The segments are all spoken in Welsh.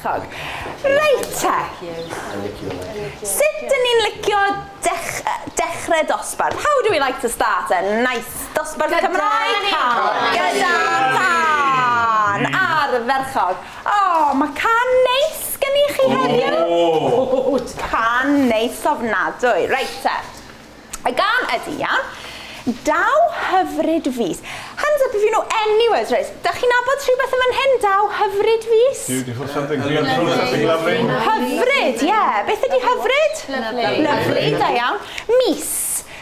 Ardderchog. Reit te. Sut dyn ni'n licio dech, dechrau dosbarth? How do we like to start a nice dosbarth Cymraeg? Gyda cân. Ardderchog. O, oh, mae cân neis gen i chi heddiw. Oh. Cân neis ofnadwy. Reit te. Y gân ydy, iawn. Daw hyfryd fis. Hands up if you know any words, right. Dach chi'n nabod rhywbeth yn fan hyn? Daw hyfryd fis? Beautiful something, beautiful something lovely. Hyfryd, ie. Yeah. Beth ydy hyfryd? Lovely. Lovely, da iawn. Mis.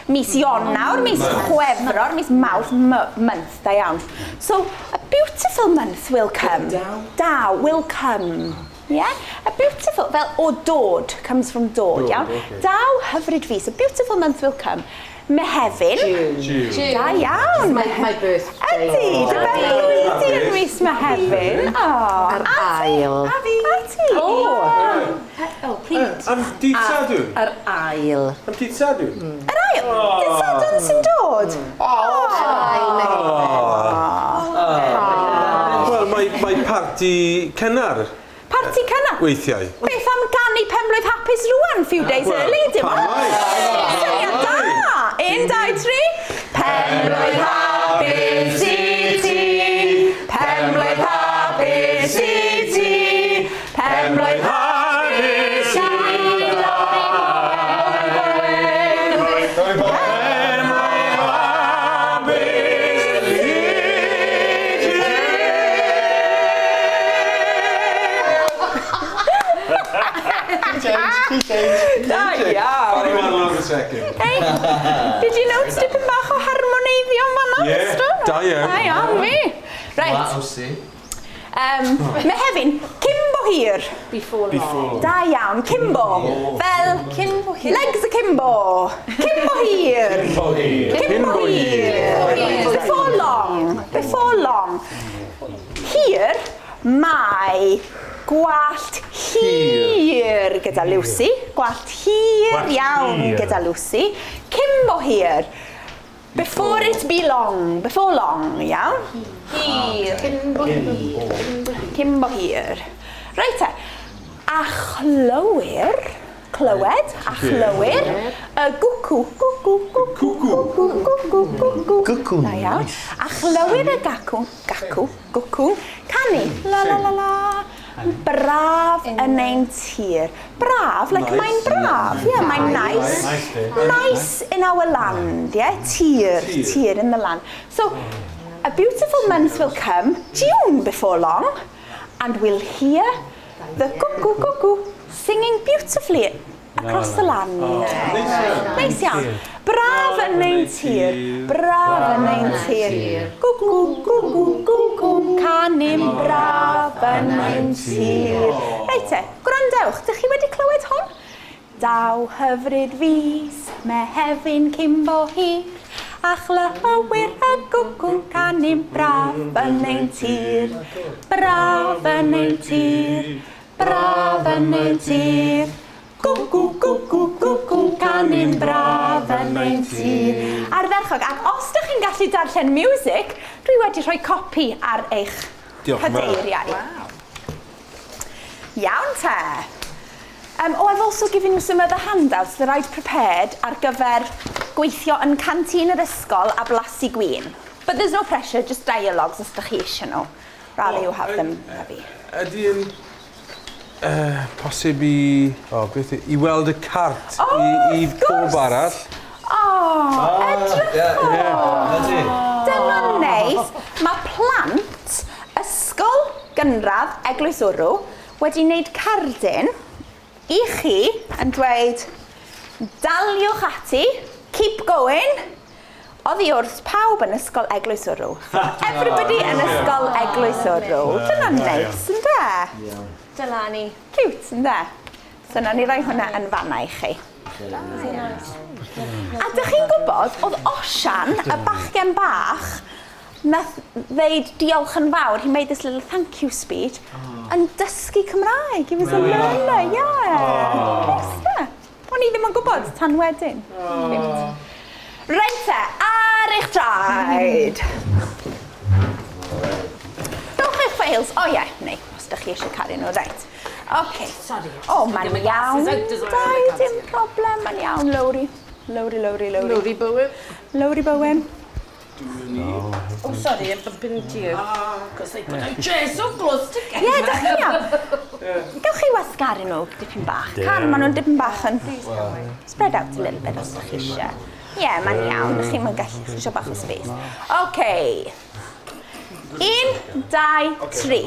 Mis Ionawr, mis Chwefror, mis Mawrth, month, da iawn. So, a beautiful month will come. Daw? Daw, will come. Ie? A beautiful, fel o dod, comes from dod, iawn? Okay. Daw hyfryd fis, a beautiful month will come. Mehefin. June. June. Da iawn. My birthday. Ydy, dy ben blwydd di yn mis Mehefin. O, Ar ail. A fi. A ti. O. O, pryd? Am dydd Sadwrn? Yr ail. Am dydd Sadwrn? Yr ail? Dydd Sadwrn sy'n dod? O. Wel, mae parti cynnar. Parti cynnar? Weithiau. Beth am ganu penblwydd hapus rwan, few days Well, early, dim pam lai? Syniad da! 1, 2, 3. Penblwydd hapus i ti! Penblwydd hapus i ti! Penblwydd hapus i Lowri Bowen! Penblwydd hapus i ti! Da iawn! Barry Manilow the second. Hey, did you notice dipyn bach o harmoneiddio yn fan'na? Yeah, da iawn. Da iawn fi. Right. Mehefin, cyn bo hir. Before long. Before long. Da iawn, cyn bo. Fel Cyn bo hir. Legs akimbo. Cyn bo hir. Cyn bo hir. Cyn bo hir. Before long. Before long. Hir, mae gwallt hir gyda Lucy. Gwallt hir Gwallt iawn hir. gyda Lucy. Cyn bo hir. Before it be long. Before long, iawn? Hir. Cyn bo hir. Cyn bo hir. Reit te. A chlywir, clywed, a chlywir, y gwcw, gwcw, gwcw, gwcw, gwcw, gwcw. Gwcw, Da iawn. A chlywir y gacw, gacw, gwcw, canu, la la la la. Braf yn ein tir. Braf, like Nice. mae'n braf. Yeah, mae'n nice. Nice day. Nice in our land, yeah? Tir, Tir. tir in the land. So, a beautiful month will come, June before long, and we'll hear the cuckoo cuckoo singing beautifully across the land. Neis iawn. Braf yn ein tir, braf yn ein tir. Gwgw, gwgw, gwgw, canu'n braf yn ein tir. Reit te, gwrandewch, dych chi wedi clywed hwn? Daw hyfryd fis, Mehefin cyn bo hir, a chlywyr y gwcw canu'n braf yn ein tir. Braf yn ein tir, braf yn ein tir. Gwcw, gwcw, gwcw, canu'n braf yn ein tir. Ardderchog, ac os ydych chi'n gallu darllen music, dwi wedi rhoi copi ar eich Diolch yn fawr. cadeiriau. Iawn te. Oh, I've also given you some other handouts that I'd prepared ar gyfer gweithio yn canteen yr ysgol a blasu gwin. But there's no pressure, just dialogues os ydych chi eisiau nhw. Rather you have them heavy. Ydy yn posib i... O, beth i weld y cart Oh, i wrth gwrs. pob arall? Oh, edrychwch! Ydy. Dyma neis. Mae plant ysgol gynradd Eglwys Wrw wedi wneud cardyn i chi yn dweud daliwch ati, keep going, oddi wrth pawb yn ysgol Eglwys Wrw. Everybody yn ysgol Eglwys Wrw. Dyna'n neis, ynde? Dylani. Cute, ynde? So nawn ni roi hwnna yn fanna i chi. A dych chi'n gwybod, oedd Osian, y bachgen bach, nath ddeud diolch yn fawr, he made this little thank you speech, yn dysgu Cymraeg. He was a learner, yeah. Neis, de? O'n i ddim yn gwybod tan wedyn. Cute. Reit te, ar eich traed. Rhowch eich ffeils. O ie, neu, os ydych chi eisiau cario nhw, reit. Oce. Sorry. O, mae'n iawn. Dau, dim problem. Mae'n iawn, Lowri. Lowri, Lowri, Lowri. Lowri Bowen. Lowri Bowen. Oh, sorry, I'm bumping into you. Because they put our chairs so close together. Ie, dych chi'n iawn. Gewch chi wasgaru nhw dipyn bach. Can, maen nhw'n dipyn bach yn spread out a little bit os ydych chi eisiau. Ie, mae'n iawn. Dych chi'n gallu, chi eisiau bach o space. OK. 1, 2, 3.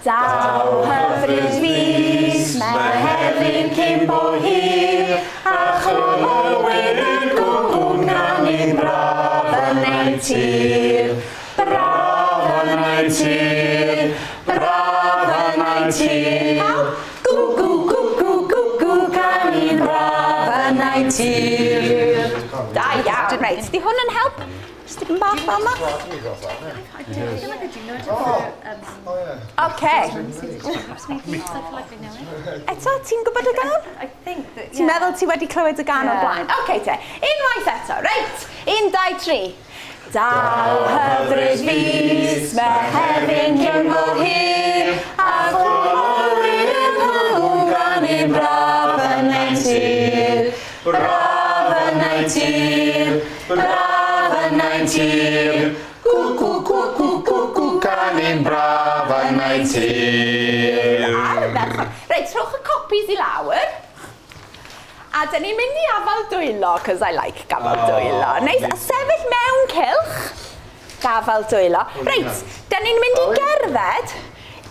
Daw hyfryd fis, Mehefin cyn bo hir, a chlywir y gwcw'n canu'n braf yn ein tir. Braf yn ein tir, braf yn ein tir. Pawb? Gwcw, gwcw, gwcw, canu'n braf yn ein tir. Da iawn. Reit, di hwn yn help? Just dipyn bach fel yma? Oce. Eto, ti'n gwybod y gân? I think that, Ti'n meddwl ti wedi clywed y gân o'r blaen? Oce te, unwaith eto, reit. 1, 2, 3. Daw hyfryd fis, Mehefin cyn bo hir, a chlywir y cwcw'n canu'n braf yn ein tir. Braf yn ein tir, braf yn ein tir. Cwcw, cwcw, cwcw, canu'n braf yn ein tir. Ardderchog. Reit, rhowch y copies i lawr. A dyn ni'n mynd i afal dwylo, cos I like gafal dwylo. Neis, a sefyll mewn cylch, gafal dwylo. Reit, dyn ni'n mynd i gerdded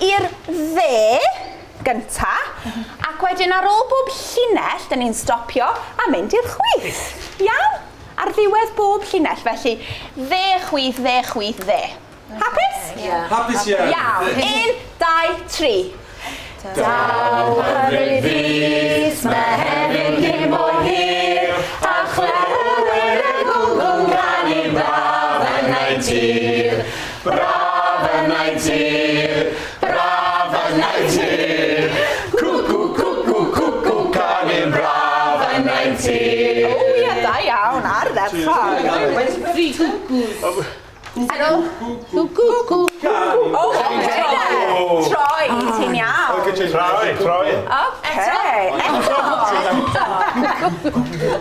i'r dde gynta, ac wedyn ar ôl bob llinell, dyn ni'n stopio a mynd i'r chwith. Iawn? Ar ddiwedd bob llinell, felly dde, chwith, dde, chwith, dde. Hapus? Hapus iawn. Iawn. 1, 2, 3. Daw hyfryd fis, Mehefin cyn bo hir, a chlywir y gwcw'n canu'n braf yn ein tir. Braf yn ein tir, braf yn ein tir. Cwcw, cwcw, cwcw, canu'n braf yn ein tir. O ie, da iawn, ardderchog. Three cuckoos. Cw, cw, cw. O, troi, ti'n iawn. Troi, troi. Oce, eto. Oce,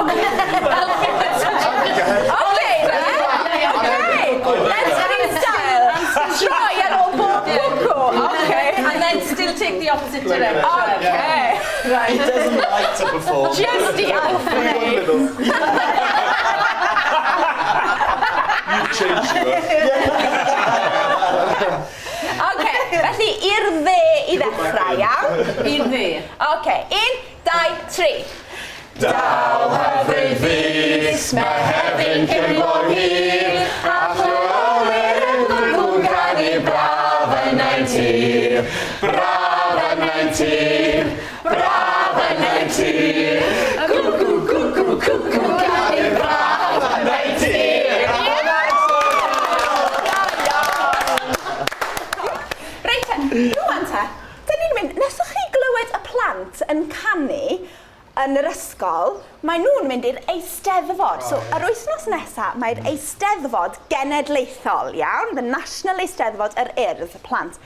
okay. Let's freestyle. Troi ar ôl bob cwcw. Oce. And then still take the opposite direction. Oce. Right. He doesn't like to perform. Just i allu. You've changed you. Oce, felly i'r dde i ddechrau, iawn? I'r dde. Oce, 1, 2, 3. Daw hyfryd fis, Mehefin cyn bo hir, a chlywir y gwcw'n canu braf yn ein tir. Braf yn ein tir, braf yn ein tir. Cwcw, cwcw, cwcw, canu braf yn ein tir. Reit te, rwan te, dyn ni'n mynd, neswch chi glywed y plant yn canu yn yr ysgol, mae nhw'n mynd i'r Eisteddfod. So, yr wythnos nesaf, mae'r Eisteddfod Genedlaethol, iawn? The National Eisteddfod yr Urdd, plant.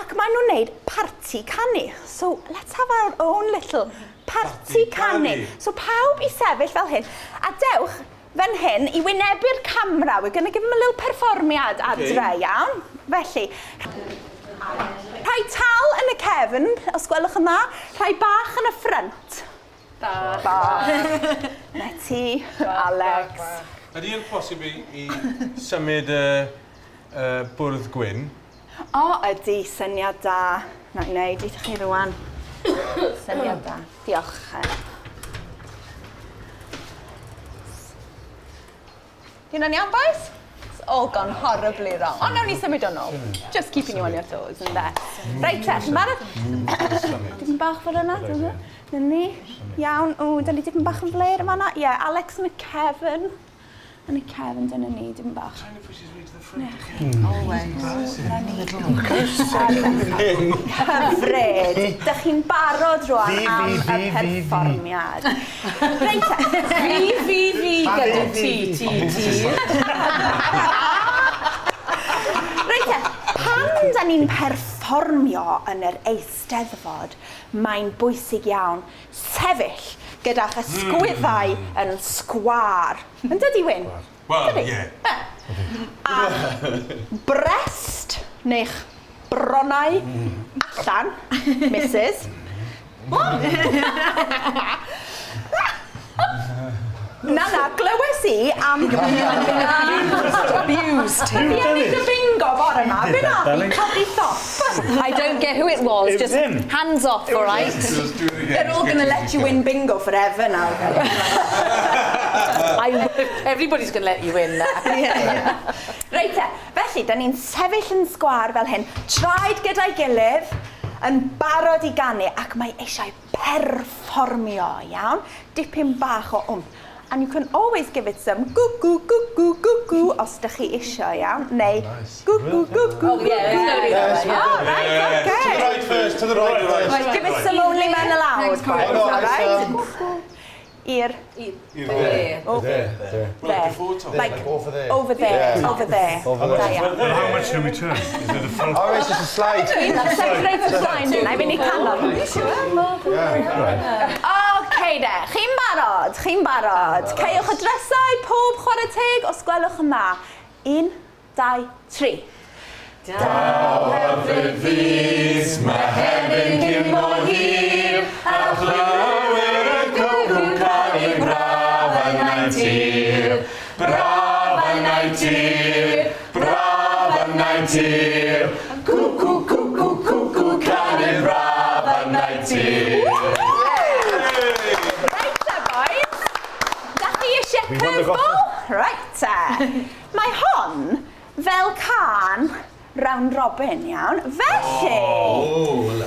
Ac maen nhw'n neud parti canu. So, let's have our own little parti canu. Canu. So, pawb i sefyll fel hyn. A dewch fan hyn i wynebu'r camera. We're going to give them a little perfformiad adre, iawn? Felly, rhai tal yn y cefn, os gwelwch yn dda, rhai bach yn y ffrynt. Bach. Bach. Neti, Alex. Ydy yn posib i symud y bwrdd gwyn? O, ydy, syniad da. Na i wneud i chi rwan. Syniad da. Diolch. Di hwnna'n iawn, boys? It's all gone horribly wrong. Ond nawn ni symud o'n ôl. Just keeping you on your toes, ynde. Reit te, chi'n barod? Dipyn bach fel yna, dwi'n meddwl. Na ni. Iawn, o, dyn ni dipyn bach yn fler yma na. Ie, Alex yn y cefn. Yn y cefn, dyna ni, dipyn bach. Always. Hyfryd. Dych chi'n barod rwan Fi, fi, am y fi, fi, fi. perfformiad. Reit te. Fi, fi, fi, gyda ti, ti, ti. Reit te, pan da ni'n perfformio, perfformio yn yr Eisteddfod, mae'n bwysig iawn sefyll gyda'ch ysgwyddau yn sgwâr. Yn dydi, Wyn? Wel, Dydi? ie. A brest neu'ch bronnau allan, Mrs. Na, na, glywes i am Abused. Fi ennill y bingo bore yma. Be nath i codi thop. I don't care who it was, It was just him. hands off, all right? Just do it again. They're all going to let you win bingo forever now. Everybody's going to let you in now. Reit te, felly, da ni'n sefyll yn sgwâr fel hyn, traed gyda'i gilydd, yn barod i ganu, ac mae eisiau perfformio, iawn? Dipyn bach o wmp. And you can always give it some goo goo goo goo goo goo os ydych chi eisiau, iawn? Neu goo goo goo goo Oh, yeah, it's gonna be that way. Oh, right, Yeah. okay. To the right first, to the right first. Give it some only men allowed, boys, Oh, all right? I'r There. Oh. There. There. Well, like there. a photo. Like, Like over there. over there, Yeah. over there. Over there. Da iawn. And how much do we turn? Is it a full... Oh, it's just a slide. Dwi'n reit o flaen yna, i fynd i canol. OK de, chi'n barod, chi'n barod. Caewch y drysau, pob chwarae teg, os gwelwch yn dda. 1, 2, 3. Hyfryd fis, Mehefin cyn bo hir, a chlywir y cwcw canu braf yn ein tir. Braf yn ein tir, braf yn ein tir. Cwcw, cwcw, cwcw canu braf yn ein tir. Reit te, boys. Da chi eisiau We won the curveball? Reit te. Mae hon fel cân round robin, iawn. Felly,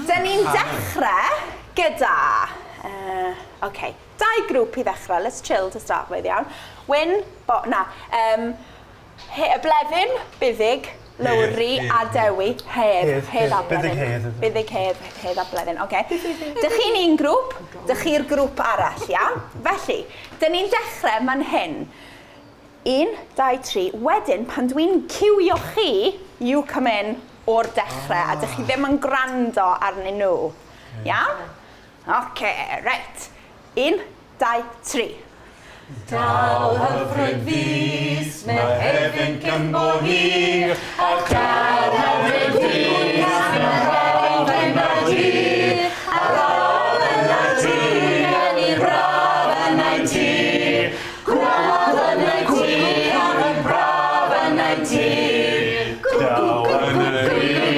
da ni'n dechrau gyda... OK, dau grŵp i ddechrau. Let's chill to start with, iawn. Wyn, bo, na, Blefyn, Buddig, Lowri Hedd, a Dewi. Hedd, Hedd, Hedd a Hedd. Buddig Blefyn. Hedd. Buddig Hedd, Hedd a Blefyn, oce. Dych chi'n un grŵp, dych chi'r grŵp arall, iawn? Felly, dyn ni'n dechrau man hyn. 1, 2, 3. Wedyn, pan dwi'n ciwio chi, you come in o'r dechrau, a dych chi ddim yn gwrando arnyn nhw. Iawn? Oce, reit. 1, 2, 3. Daw hyfryd fis, Mehefin cyn bo hir, a daw hyfryd fis, Mehefin cyn bo hir, a braf yn ein tir, canu braf yn ein tir, braf yn ein tir, canu braf yn ein tir, Daw cwcw,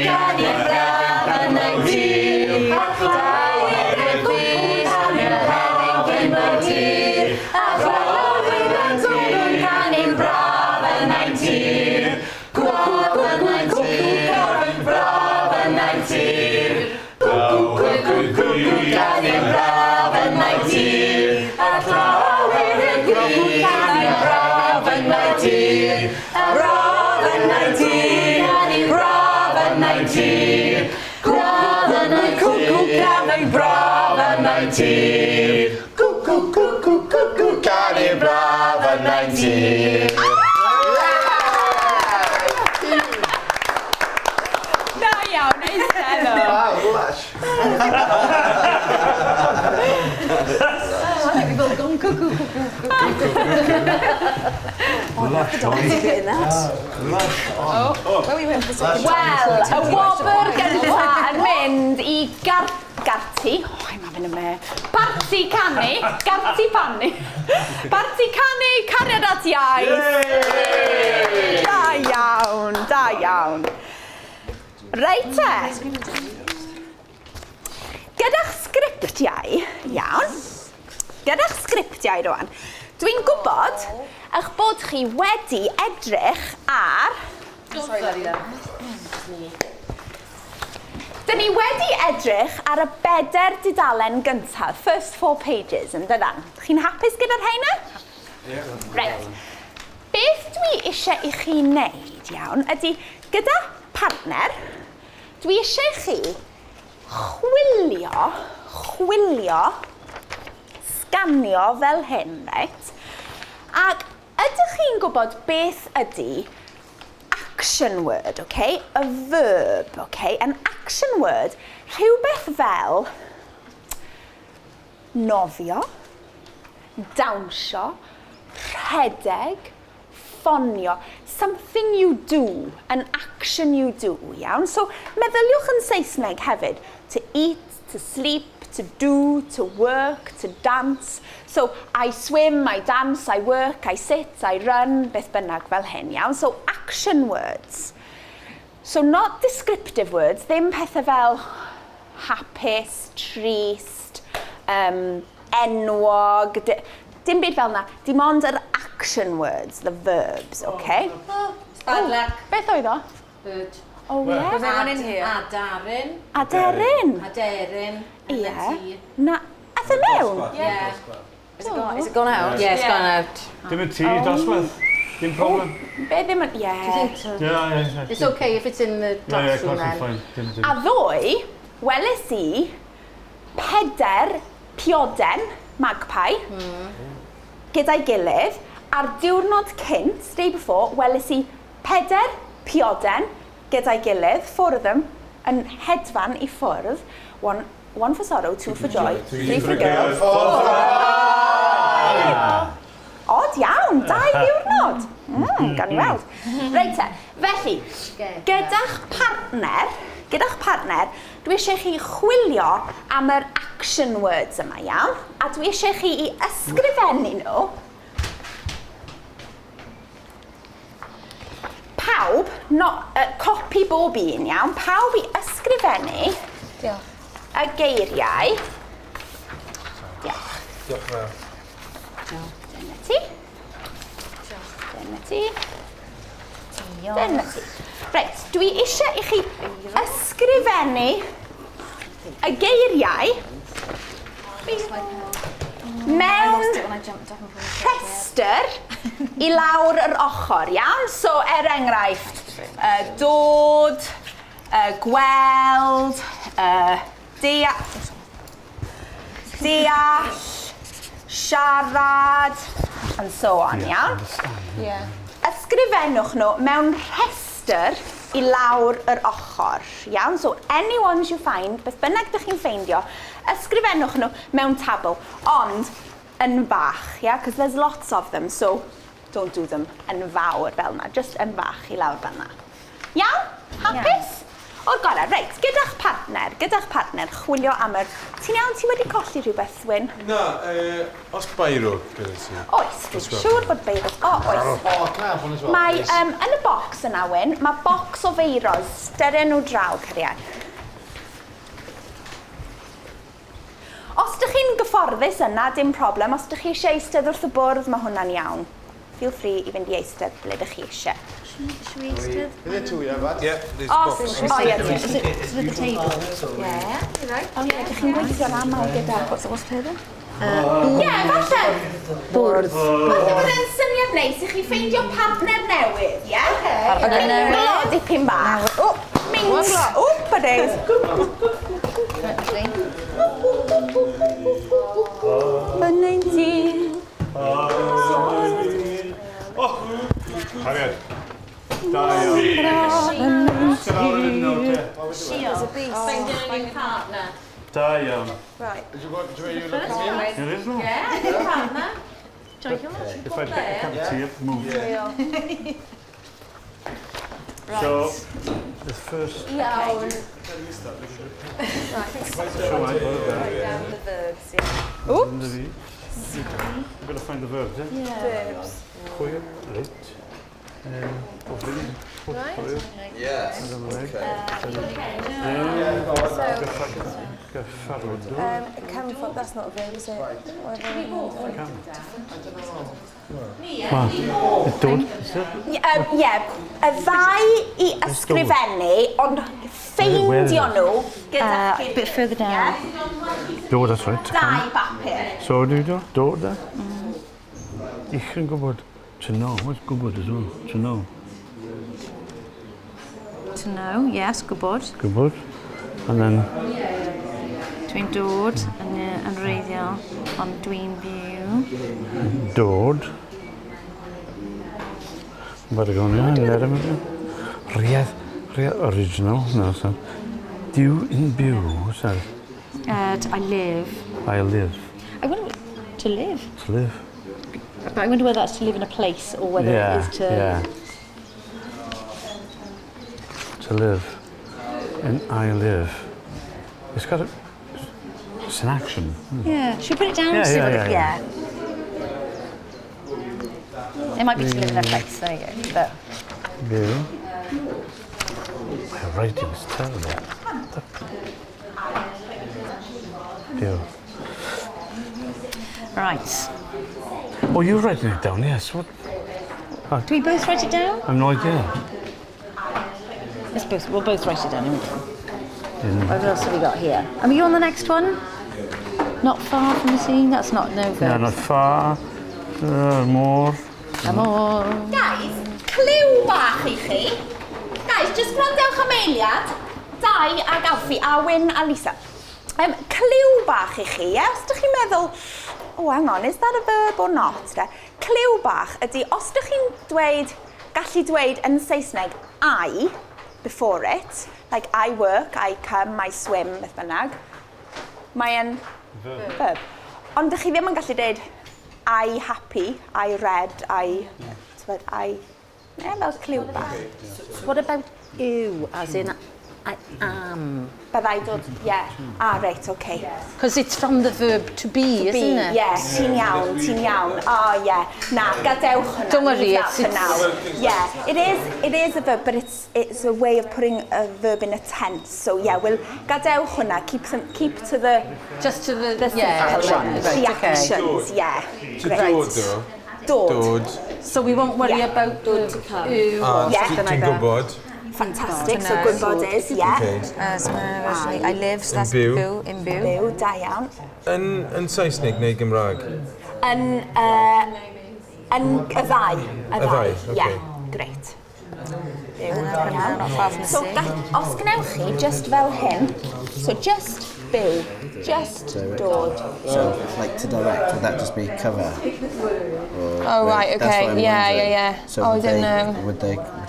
canu braf yn ein tir, a daw hyfryd fis, Mehefin cyn bo hir, a chlywir y cwcw'n canu braf yn ein tir. Cwcw, cwcw, canu braf yn ein tir. Cwcw, cwcw, cwcw, canu braf yn ein tir. A chlywir y cwcw'n canu braf yn ein tir. A braf yn ein tir, canu braf yn ein tir. Braf yn ein cwcw, canu braf yn ein tir. Cwcw, cwcw, cwcw, canu braf yn ein tir. Da iawn, eistedd. Wow, lush. We've all gone cuckoo, cuckoo. Lush on. Lush on. Well, we went for second. Wel, y wobr gynta yn mynd i Garti. Oh, I'm having a mare. Parti canu, Garti panu. Parti canu, cariad at iaith. Da iawn, da iawn. Reit te. Gyda'ch sgriptiau, iawn, gyda'ch sgriptiau rwan, dwi'n gwybod eich bod chi wedi edrych ar. Dyn ni wedi edrych ar y bedair dudalen gyntaf, first four pages, yn dydan? Chi'n hapus gyda'r rheina? Yeah. Reit. Beth dwi eisiau i chi wneud, iawn, ydy gyda partner, dwi eisiau i chi chwilio, sganio fel hyn, reit? Ac ydych chi'n gwybod beth ydy actual action word, okay? A verb, okay? An action word, rhywbeth fel nofio, dawnsio, rhedeg, ffonio. Something you do, an action you do, iawn? So, meddyliwch yn Saesneg hefyd. To eat, to sleep, to do, to work, to dance. So, I swim, I dance, I work, I sit, I run, beth bynnag fel hyn, iawn? So, action words. So, not descriptive words, ddim pethau fel hapus, trist, enwog, dim byd fel 'na. Dim ond yr action words, the verbs, okay? Oh, it's bad luck. Beth oedd o? Bird. Oh, yeah. Was there one in here? Aderyn. Aderyn. Aderyn. Ie. Na, ath e mewn? Yeah. Is it gone, is it gone out? Yeah, it's gone out. Dim y tŷ, dosbarth. Dim problem. Be ddim yn... Ie. Yeah. It's okay if it's in the Yeah, classroom classroom's then. fine. Dim, dim. A ddoe, weles i 4 pioden magpie gyda'i gilydd, a'r diwrnod cynt, day before, weles i 4 pioden gyda'i gilydd, 4 of them, yn hedfan i ffwrdd. One for sorrow, 2 for joy, 3 for girl, 4 for Odd iawn, 2 diwrnod. Gan i weld. Reit te, felly, gyda'ch partner, dwi eisiau chi chwilio am yr action words yma, iawn? A dwi eisiau chi i ysgrifennu nhw. Pawb, copi bob un, iawn? Pawb i ysgrifennu y geiriau. Diolch. Diolch yn fawr. Dyna ti. Dyna ti. Dyna ti. Reit, dwi eisiau i chi ysgrifennu y geiriau mewn rhestr i lawr yr ochr, iawn? So, er enghraifft, dod, gweld, deall, siarad, and so on, iawn? Yeah. Ysgrifennwch nhw mewn rhestr i lawr yr ochr, iawn? So, any ones you find, beth bynnag dych chi'n ffeindio, ysgrifennwch nhw mewn tabl, ond yn fach, yeah? Because there's lots of them, so don't do them yn fawr fel yna, just yn fach i lawr fel yna. Iawn? Hapus? O'r gorau, reit, gyda'ch partner, chwilio am yr... Ti'n iawn, ti wedi colli rhywbeth, Wyn? Na, os beiro gyda ti? Oes, dwi'n siŵr bod beiro. O, oes. Oh, can I have one as well, Mae, please? yn y bocs yna, Wyn, mae bocs o feiros. Dyryn nhw draw, cariad. Os dych chi'n gyfforddus yna, dim problem. Os dych chi eisiau eistedd wrth y bwrdd, mae hwnna'n iawn. Feel free i fynd i eistedd ble dych chi eisiau. Should we eistedd? Is there two here, bud? Yeah, there's Os, box. o ie, Is it at the table? Yeah, you're right. O ie, dych chi'n gweithio'n aml gyda. What's the table? Ie, falle. Bwrdd. Falle bod e'n syniad neis i chi ffeindio partner newydd, ie? Partner newydd. Minglo dipyn bach. O, minglo. Wp, a days. Fyny'n ti. Oh, Cariad. Da iawn. Finding a new partner. Da iawn. Did you go, do you look at me? It is, no? Yeah, new partner. If I pick a cup of tea up, move. So, the first... Iawn. So I Down the verbs, yeah. Oops. We've got to find the verbs, eh? Yeah. Verbs. Chwil, reit. Right. Yes. Okay. Gyffarwyddo. Come from, that's not a verb, is it? Dod, is it? Ie, y ddau i ysgrifennu, ond ffeindio nhw gyda A bit further down. Dod, that's right. Dau bapur. So, do you do? Dod, da? Ich yn gwybod. To know, what's gwybod as well? To know. To know, yes, gwybod. Gwybod. And then... Dwi'n dod yn wreiddiol, ond dwi'n byw. Dod. Better go on, yeah, let him. Rhiad, rhiad original. No, so. Dyw yn byw. What's that? I live. I live. I wonder to live. To live. But I wonder whether that's to live in a place or whether yeah, it is to. Yeah. To live. And I live. It's got a. It's an action. Yeah. Should we put it down? Yeah, and see yeah, what it, yeah, yeah. It might be to live in a place. There you go. But Byw. My writing is terrible. Byw. right. Oh, you're writing it down, yes. What? Do we both write it down? I have no idea. Let's both. We'll both write it down. Here we go. What else have we got here? Are you on the next one? Not far from the sea. That's not no verbs. Yeah, not far. More. Amor. Guys, cliw bach i chi. Guys, just gwrandewch am eiliad. Dai ag Alfie, a Wyn a Lisa. Cliw bach i chi, ie? Os ydych chi'n meddwl, oh, hang on, is that a verb or not? De? Cliw bach ydy, os ydych chi'n dweud, gallu dweud yn Saesneg, I, before it, like I work, I come, I swim, beth bynnag, mae'n verb. Ond ydych chi ddim yn gallu dweud I happy, I read, I... T'bod, I... Ie, fel cliw bach. What about you, as in I am? Byddai dod, ie. Yeah. Ah, reit, okay. Because it's from the verb to be, Be, isn't it? yeah, ti'n iawn, ti'n iawn. Oh, yeah. Na, gadewch hwnna. Don't worry, Leave that for now. Yeah, it is a verb, but it's a way of putting a verb in a tense. So, yeah, we'll gadewch hwnna. Keep to the, Just to the, the yeah, simple right, ones, right, the okay. actions, yeah. To Great. dod, though. Dod. Dod. So we won't worry Yeah. about the you or A Yeah. something like ti'n that. gwybod. Fantastic. So, gwybod is, yeah. Okay. I live, so that's byw. byw, in byw. Byw, da iawn. Yn Saesneg neu Gymraeg? Yn y ddau. Y ddau, ocê. Yeah, great. Byw, da iawn. Not far from the So, sea. os gwnewch chi, just fel hyn, so just byw, just dod. So, like to direct, would that just be cover? Or, Oh, right, that's okay. what I'm Yeah, wondering. yeah, yeah. So Oh, I would don't they, know. Would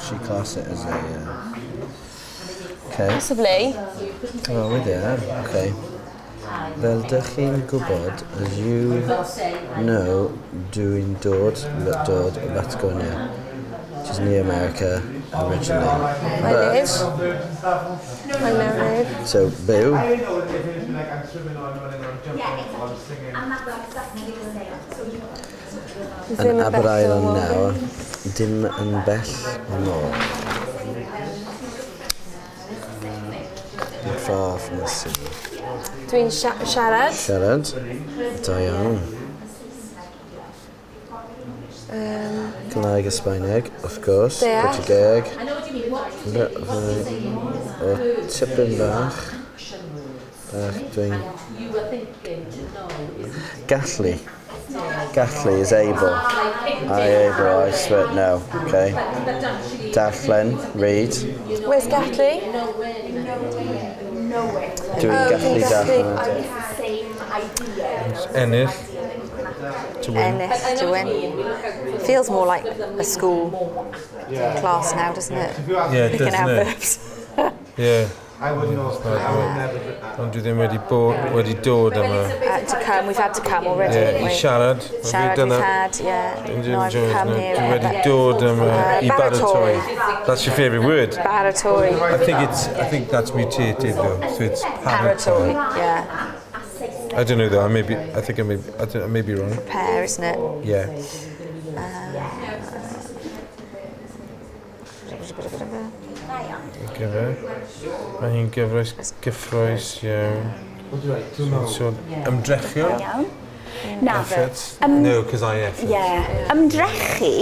she class it as a... Okay. Possibly. Oh, with you, okay. Fel dych chi'n gwybod, as you know, dwi'n dod, dod o Patagonia, which is near America originally. I live. I now live. So, byw, Ddim yn yn bell Aberaeron o môr. nawr, dim yn bell o môr. Not far from the sea. Dwi'n siarad. Siarad, da iawn. Cymraeg a Sbaeneg, wrth gwrs, Deall. Portiwgeeg. O tipyn bach. Bach dwi'n... Gallu. Gallu is able. I able, I swear, no, okay. Darllen, read. Where's Gallu? Dwi'n gallu darllen. Ennill. To win. Ennill, to win. Feels more like a school class now, doesn't it? Yeah, it Picking does, out doesn't it? verbs. Yeah. I wouldn't know. I would never put that. Ond dwi ddim wedi, wedi dod am y... To come, we've had to come already, Yeah, haven't i we? siarad. Siarad we've had, yeah. No, I've come here. Dwi wedi dod am y... I Baratoi. baratoi. That's your favourite word. Baratoi. I think that's mutated though, so it's Paratoi, paratoi. yeah. I don't know though. I may be. I think I may. I don't. I may be wrong. Prepare, isn't it? Yeah. Gyfer. Mae hi'n gyfres gyffrous iawn. So, ymdrechion? Iawn. Na. Efforts? No, because I effort. Yeah. Ymdrechu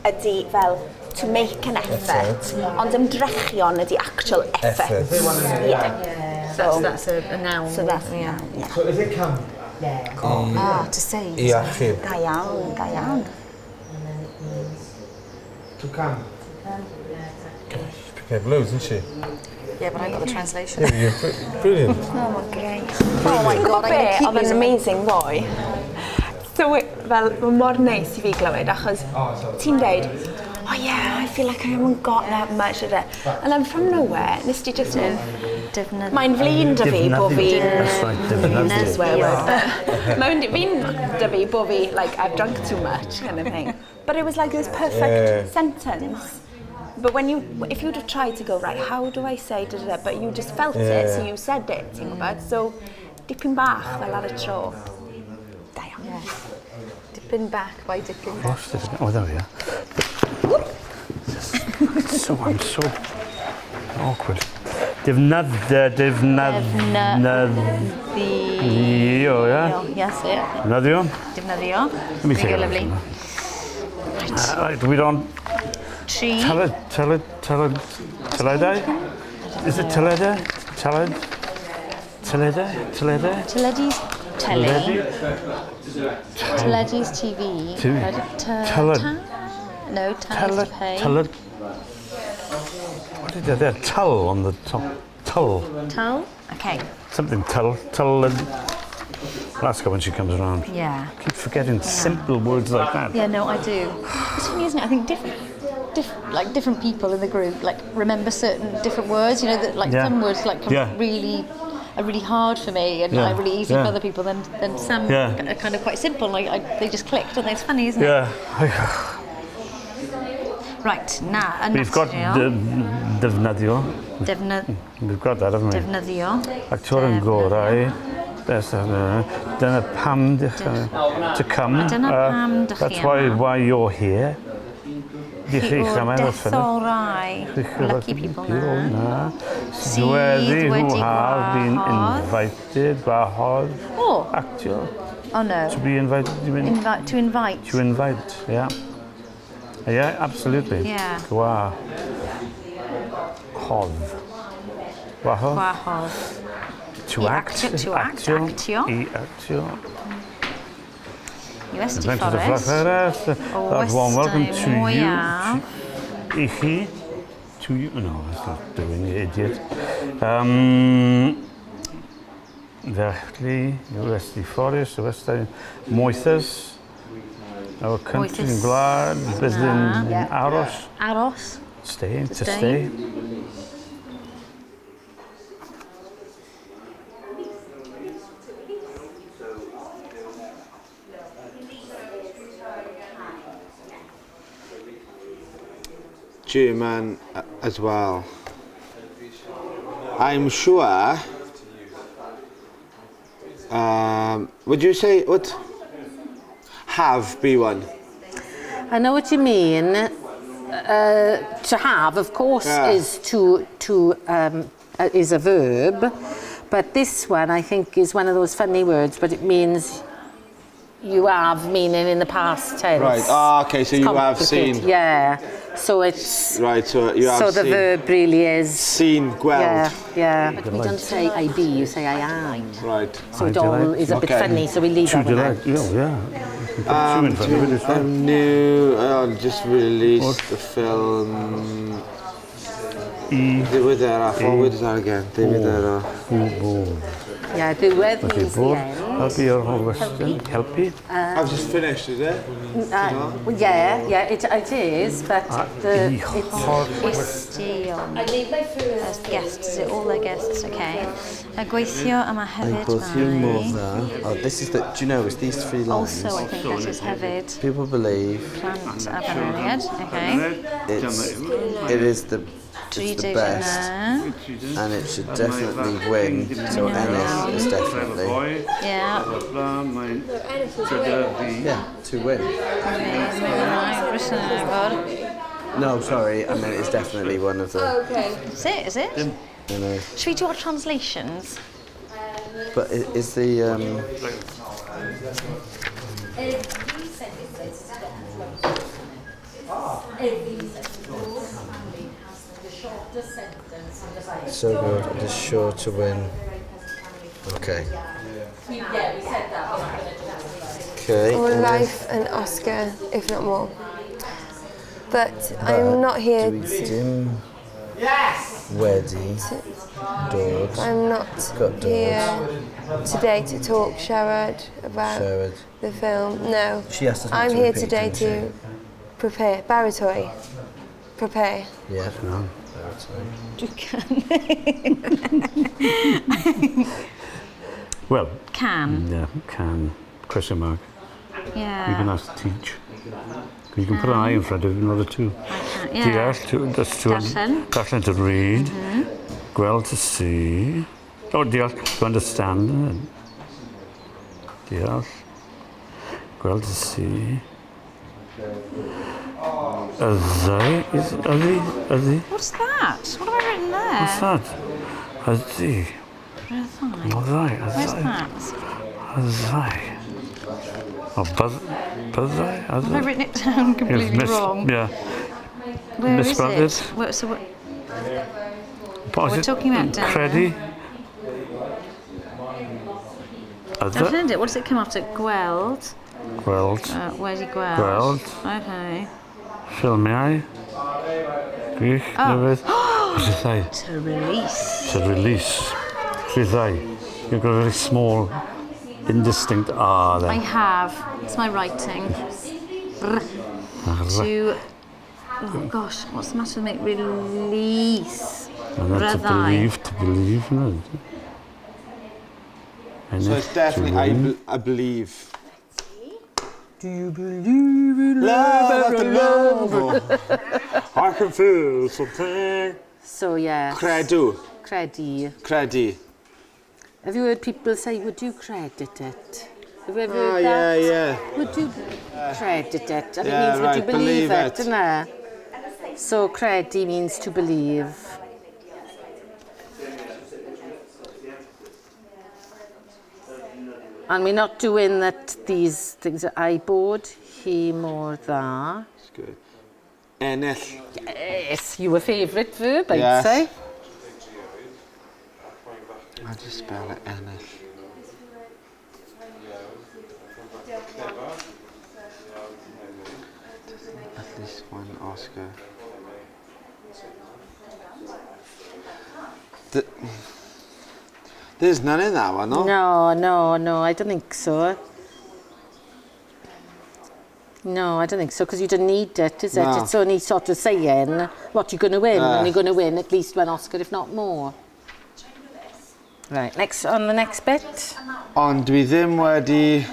ydy fel to make an effort, ond ymdrechion ydy actual effort. Effort. Yeah. So That's a noun. So that's yeah. Yeah. So is it come? Ah, to save. I achub. Da iawn, da iawn. To come. Picking up loads, isn't she? Yeah, but I got the translation. Yeah, you're brilliant. Oh, mae'n great. Oh my God, be, oedd yn amazing ddoe. So, fel, mae mor neis i fi glywed, achos ti'n deud, oh yeah, I feel like I haven't got that much. Da, da. And then from nowhere, nes ti just mynd, mae'n flin 'da fi bo fi'n... That's right, defnyddio. Swear word. Mae'n flin 'da fi bo fi, like, I've drunk too much, kind of thing. But it was like this perfect sentence. But when you, if you'd have tried to go, right, how do I say da, da, da, but you just felt it, so you said it, ti'n gwybod? So, dipyn bach fel ar y tro. Da iawn. Dipyn back by dipyn back. Lost it. Oh, there we are. So, I'm so awkward. Defnyddio, defnyddio, yeah? Yes, yeah. Defnyddio. Defnyddio. Let me There take you a go, look. lovely. Right, we don't... Tri. Tele, tele, tele, teledu? Is it teledu? Teled? Teledu? Teledu? Teledu's telly. Teledu's TV. TV. Tele. No, Tele, to pay. tele. What did they there? Tull on the top. Tull. Tull? Okay. Something tull. Tull. I'll ask her when she comes around. Yeah. I keep forgetting simple words like that. Yeah, no, I do. It's funny, isn't it? I think different people in the group like remember certain different words. You know that like some words like come really are really hard for me and like, really easy for other people. Then some are kind of quite simple. Like they just clicked, and it's funny, isn't it? Yeah. Right, na. We've got defnyddio. We've got that, haven't we? Defnyddio. Actor yn gorau. Best, dyna pam dych to come. Dyna pam dych chi That's why you're here. Dych chi yma. Detholrai. Lucky people na. Sydd wedi who have been invited. Gwahodd. Oh. Actio. Oh no. To be invited. You mean? To invite. To invite, yeah. Yeah, absolutely. Yeah. Gwahodd. Gwahodd. Gwahodd. To act. To act. Actio. I actio. Westy Forest. That warm welcome to you. I chi. To you. No, that's not doing it, idiot. Felly, Westy Forest, Westy Moethus. Our country yn gwlad, byddwn yn aros. Aros. Stay, to stay. German as well. I'm sure. Would you say what? Have be one. I know what you mean. To have, of course, is is a verb, but this one I think is one of those funny words. But it means you have, meaning in the past tense. Right. Ah, okay. So you have seen. Yeah. So it's right. So you have. So the verb really is seen. Gweld. Yeah. Yeah. But we don't say I be. You say I am. Right. So it all is a bit funny. So we leave that one out. Yeah. I'm new. I just released the film. Ddiwedd era. Forward is that again? Ddiwedd era. Yeah, ddiwedd means the end. Helpu your whole Western. Helpu. I've just finished, is it? Well, yeah, it is, but the it's I need my first guests, all their guests, okay. Gweithio yma hefyd. Gweithio mor dda. Oh, this is the, do you know, it's these three lines. Also, I think that is hefyd. People believe. Plant a bananiad, okay. It is the It's the best, and it should definitely win. So ennill is definitely. Yeah. Yeah, to win. No, sorry, I mean it's definitely one of the. Okay. Is it? Is it? You know. Should we do our translations? But is the So good, it is sure to win. Okay. Okay. Or life and Oscar, if not more. But I'm not here to. Wedi. Dod. I'm not here today to talk, siarad, about the film. No. She asked us not I'm to here repeat, today to prepare. Baratoi. Prepare. Yeah. No. Dwi can. Well. Can. Yeah, can. Question mark. Yeah. You can ask teach. You can put an I in front of it, not a two. Yeah. Deall, to, that's to Darllen. Darllen to read. Gweld to see. Oh, deall, to understand. Isn't it? Deall. Gweld to see. Ydy, is ydy, ydy. What's that? What have I written there? What's that? Ydy. Ryddau. Ydy, Where's ydy. that? Ydy. Oh, byddai, Have I ydy. written it down completely wrong? Yeah. Where is misspelled it? it. Where, so what, What is We're it? talking about down Credu. Ydy. Darllen it. What does it come after? Gweld. Gweld. Wedi gweld. Gweld. Okay. Ffilmiau. Gwych, Oh. newydd. Rhyddhau. To release. To release. Rhyddhau. You've got a very small, indistinct R there. I have. It's my writing. R. R. To. Oh gosh, what's the matter with me? Release. And then to Ryddhau. believe, isn't it? So it's definitely I believe. Do you believe in love after love? I can feel something. So, yes. Credu. Credu. Credu. Have you heard people say, would you credit it? Have you ever Ah, heard yeah, that? yeah. Would you credit it? And Yeah, it means, would right, you believe, believe it, it. doesn't it? So, credu means to believe. And we're not doing that, these things. I board, he more dda. It's good. Ennill. Yes, your favourite verb, I'd Yes. say. How do you spell it? Ennill. At least one Oscar. There's none in that one, no? No, no, no, I don't think so. No, I don't think so, because you don't need it, is it? No. It's only sort of saying what you're going to win, and you're going to win at least one Oscar, if not more. Right, next, on the next bit. Ond dwi ddim wedi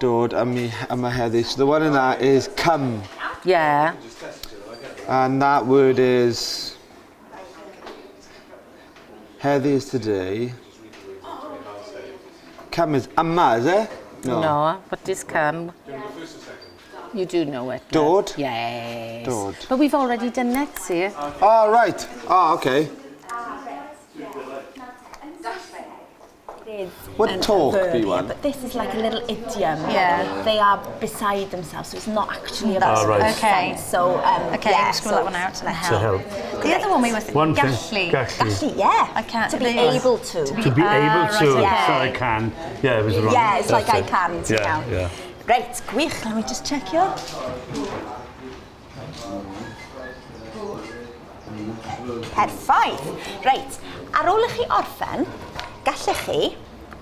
dod am i, yma heddi. So the one in that is come. Yeah. And that word is... Heddi is today. Come is yma, is it? No. What is come? You do know it. Dod? Yes. Dod. But we've already done it, see? Oh, right. Oh, okay. It is Would an talk verb be here, one? But this is like a little idiom. Yeah. Like they are beside themselves, so it's not actually a Ah, verb. right. Okay. So, Okay, yeah, I'm just going to that one out to To help. help. The other one we were thinking, One thing. gallu. Gallu. Gallu, yeah. I can't. To be they- able to. To be able right, to. okay. So I can. Yeah, it was wrong. Yeah, it's like That's I it. can to Yeah, now. yeah. Right, gwych. Let me just check your. Perffaith. Reit, ar ôl i chi orffen, gallech chi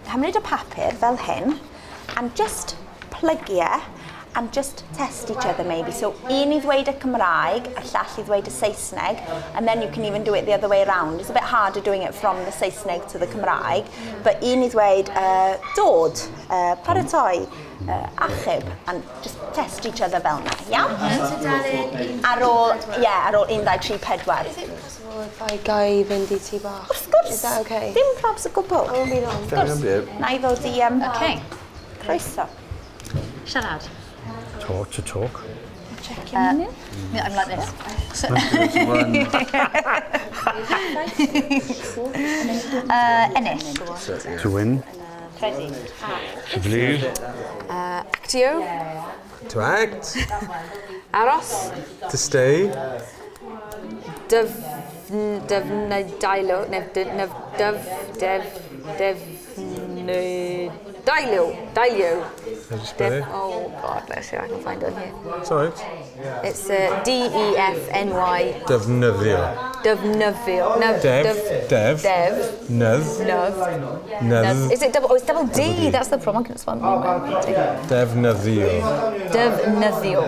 cymryd y papur fel hyn and just plygu e and just test each other maybe. So un I ddweud y Cymraeg, a llall I ddweud y Saesneg, and then you can even do it the other way around. It's a bit harder doing it from the Saesneg to the Cymraeg, but un I ddweud dod, paratoi, achub, and just test each other fel na, iawn? Ar ôl, yeah, ar ôl 1, 2, 3, 4. Is it possible if I ga i fynd i tŷ bach? Wrth gwrs. Is that okay? Dim probs o gwbl. I won't be long. Wrth gwrs. Na I ddod I Okay. croeso. Siarad. Talk to talk. Check your in. Yeah, I'm like this. So, ennill. To win. To believe. Actio. To act. Aros. To stay. Defnydailo. Nef, nef, def, def, defnydailo. Dailio. How do you spell it? Oh God, let's see if I can find it on here. It's all right. It's D-E-F-N-Y. Defnyddio. Defnyddio. No, Dev. Dev. Dev. Nydd. Nydd. Nydd. Is it double? Oh, it's double D. That's the problem. I couldn't spell it. Defnyddio. Defnyddio.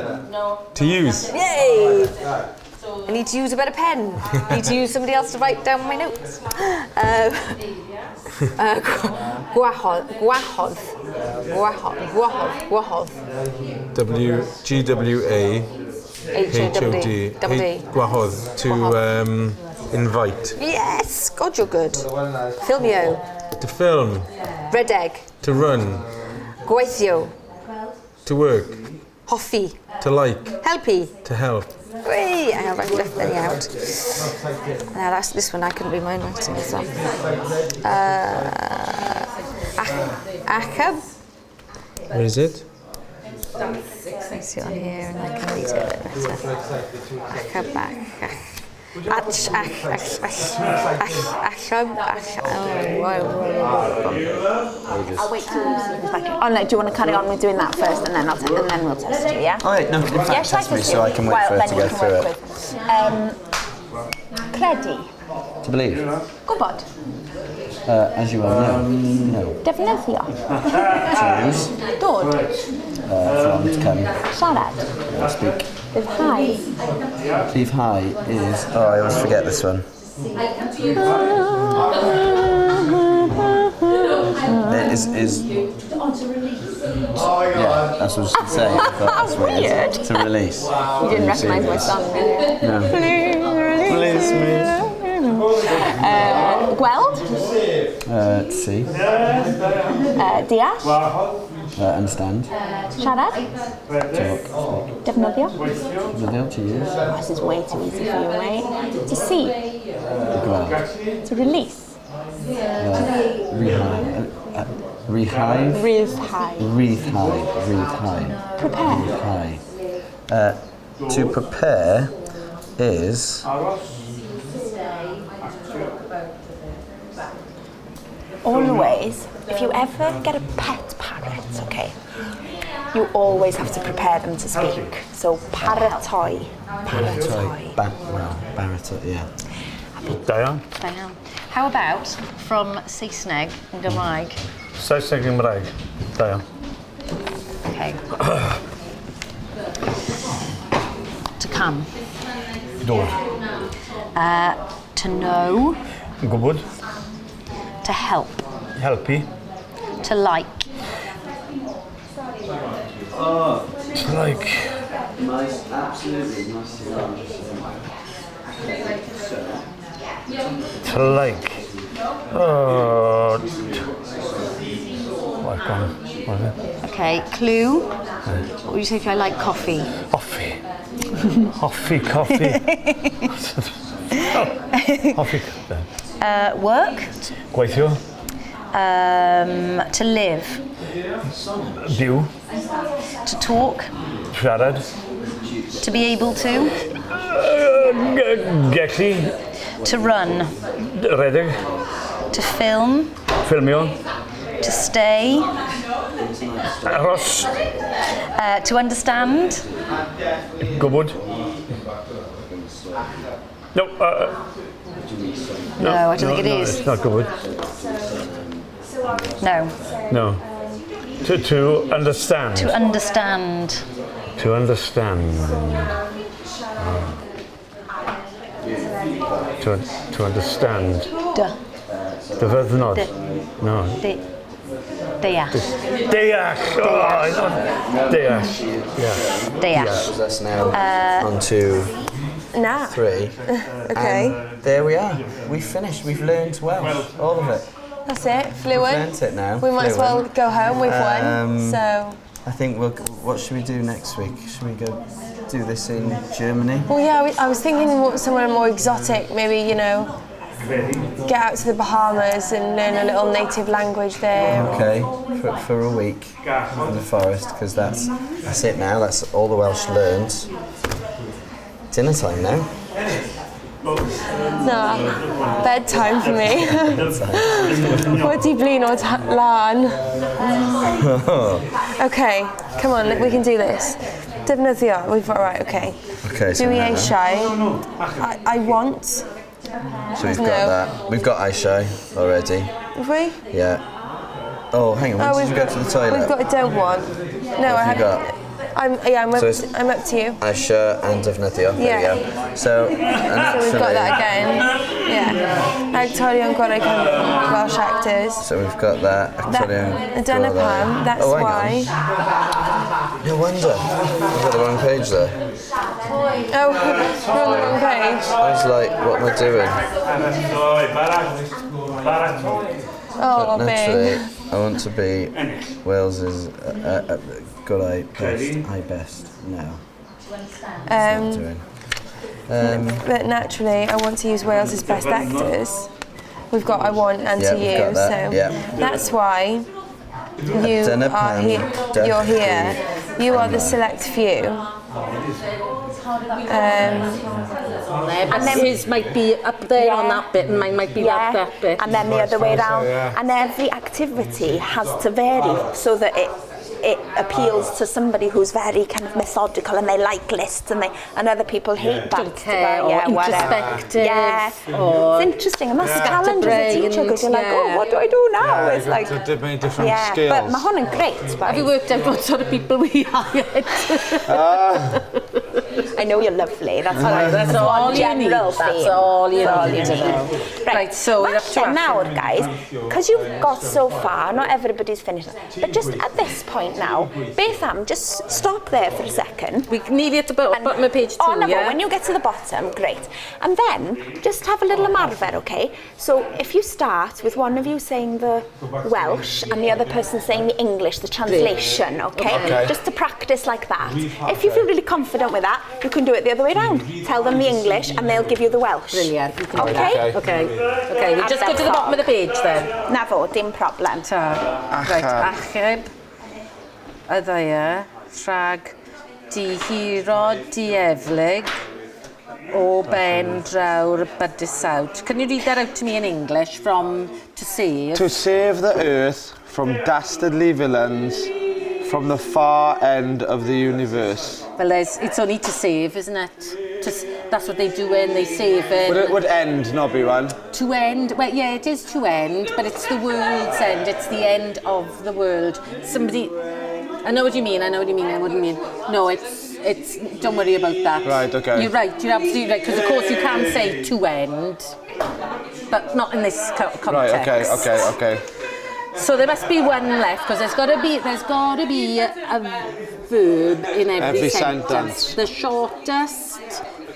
To use. Yay! I need to use a better pen. I need to use somebody else to write down my notes. Gwahodd, gwahodd, gwahodd, gwahodd, gwahodd. W G W A H O H O D D. Double D. Gwahodd. To invite. Yes, God, you're good. Ffilmio. To film. Redeg. To run. Gweithio. To work. Hoffi. To like. Helpu. To help. Whee! Hang on, I've left any out. Now that's this one, I couldn't read my own writing as well. Achub. Where is it? I see it on here and I can read it a bit better. Achub, ach, ach. Ach, ach, ach, ach, ach, achub, ach, oh, whoa, whoa, whoa. I'll wait till Lucy comes back in. Oh no, do you want to carry on with doing that first and then I'll and then we'll test you, yeah? Oh, wait, no, in fact, Yeah, shall I test me test so you? I can wait well, for her then to you go can through work it. With. Credu. To believe. Gwybod. As you well know. No. Defnyddio. To use. Dod. From, to come. Siarad. Speak. Rhyddhau. Rhyddhau is... Oh, I always forget this one. It is... Yeah, that's what I was going to say. I thought that's what it is. To release. You didn't recognise my song, did you? No. Release me. Gweld. To see. Deall. Understand. Siarad. Talk. Speak. Defnyddio. Defnyddio, to use. Oh, this is way too easy for you, mate. To see. Gweld. To release. Rehive. Rehive. Rhyddhau. Rhyddhau. Rhyddhau. Prepare. Rhyddhau. To prepare is... Always, if you ever get a pet parrot, okay, you always have to prepare them to speak. So paratoi. Paratoi. Well, baratoi, yeah. Da iawn. Da iawn. How about from Saesneg yn Gymraeg? Saesneg yn Gymraeg. Da iawn. Okay. To come. Dod. To know. Gwybod. To help. Helpu. To like. To like. Nice, absolutely nice. To like. Oh. I've gone. What is it? Okay, clue. What would you say if I like coffee? Coffee. Coffee, coffee. Coffee. Work. Gweithio. To live. Byw. To talk. Siarad. To be able to. Gellu. To run. Redeg. To film. Ffilmio. To stay. Aros. To understand. Gwybod. No. No, I don't think it is. It's not gwybod. No. No. To understand. To understand. To understand. To understand. Duh. Dyfyddnod. No. Deall. Deall. Oh, deall. Yeah. Deall. That's now on to Nah. 3. Okay. And there we are. We've finished. We've learned Welsh. All of it. That's it. Fluent. We've learnt it now. We might as well go home. We've won. So. I think we'll. What should we do next week? Should we go do this in Germany? Well, yeah. I was thinking somewhere more exotic. Maybe, you know, get out to the Bahamas and learn a little native language there. Okay, for a week in the forest, because that's it now. That's all the Welsh learned. Dinner time now. No, bedtime for me. Wedi blin o lan. Okay, come on, we can do this. Defnyddio, we've got, right, okay. Okay, so Dwi now. eisiau. I want. So we've got that. We've got eisiau already. Have we? Yeah. Oh, hang on, when did you go to the toilet? We've got a don't want. No, What I have you haven't. got? I'm yeah, I'm up, So it's- I'm up to you. Eisiau and defnyddio. There Yeah. we go. So, and So we've got that naturally- again. Yeah. Actorion gorau Cymru, Welsh actors. So we've got that. Actorion Dyna gorau. pam, that's Oh, hang why. on. No wonder. I've got the wrong page there. Oh, we're on the wrong page. I was like, what am I doing? Oh, But naturally, Bing. I want to be Wales's gorau best. I best now. Doing. But naturally, I want to use Wales's best actors. We've got I want and Yeah, to we've you, got that, so yeah. that's why you Dyna are pam here. dych You're here. chi You are the yma. select few. And then his might be up there on that bit, and mine might be Yeah. that bit. And then the other way Vice versa, round. yeah. And every activity has to vary so that it appeals to somebody who's very kind of methodical and they like lists and they and other people hate back Don't care, or yeah, introspective, Yeah. or It's interesting, and that's the challenge as a teacher because you're like, oh, yeah. what do I do now? Yeah, it's you've like got to many different yeah, skills. but mae hwn yn great. Have you worked out what sort of people we are yet? I know you're lovely. That's all. That's That's all one you need. general That's theme. all you That's all need you to need. know. Right, so we're up to Falle nawr, achub. guys, because you've got so far, not everybody's finished, but just at this point now, beth am, just stop there for a second. We nearly at the bottom of page 2, Oh, no, yeah? when you get to the bottom, great. And then just have a little ymarfer, okay? So if you start with one of you saying the Welsh and the other person saying the English, the translation, okay? Okay. Just to practice like that. If you feel really confident with that, you can do it the other way round. Tell them the English and they'll give you the Welsh. Brilliant. You can do Okay? that. Okay. Okay, we just go to the bottom of the page then. Na fo, dim problem. Ta. Right, achub y ddaear rhag dihiro dieflig o ben draw'r bydysawd. Can you read that out to me in English from to save? To save the earth from dastardly villains from the far end of the universe. Well, it's only to save, isn't it? That's what they do when they save it. Would end not be one? To end, well, yeah, it is to end, but it's the world's end. It's the end of the world. Somebody, I know what you mean, I know what you mean, I wouldn't mean. No, it's, don't worry about that. Right, okay. You're right, you're absolutely right, because of course you can say to end, but not in this context. Right, okay. So there must be one left, because there's got to be a verb in every sentence. The shortest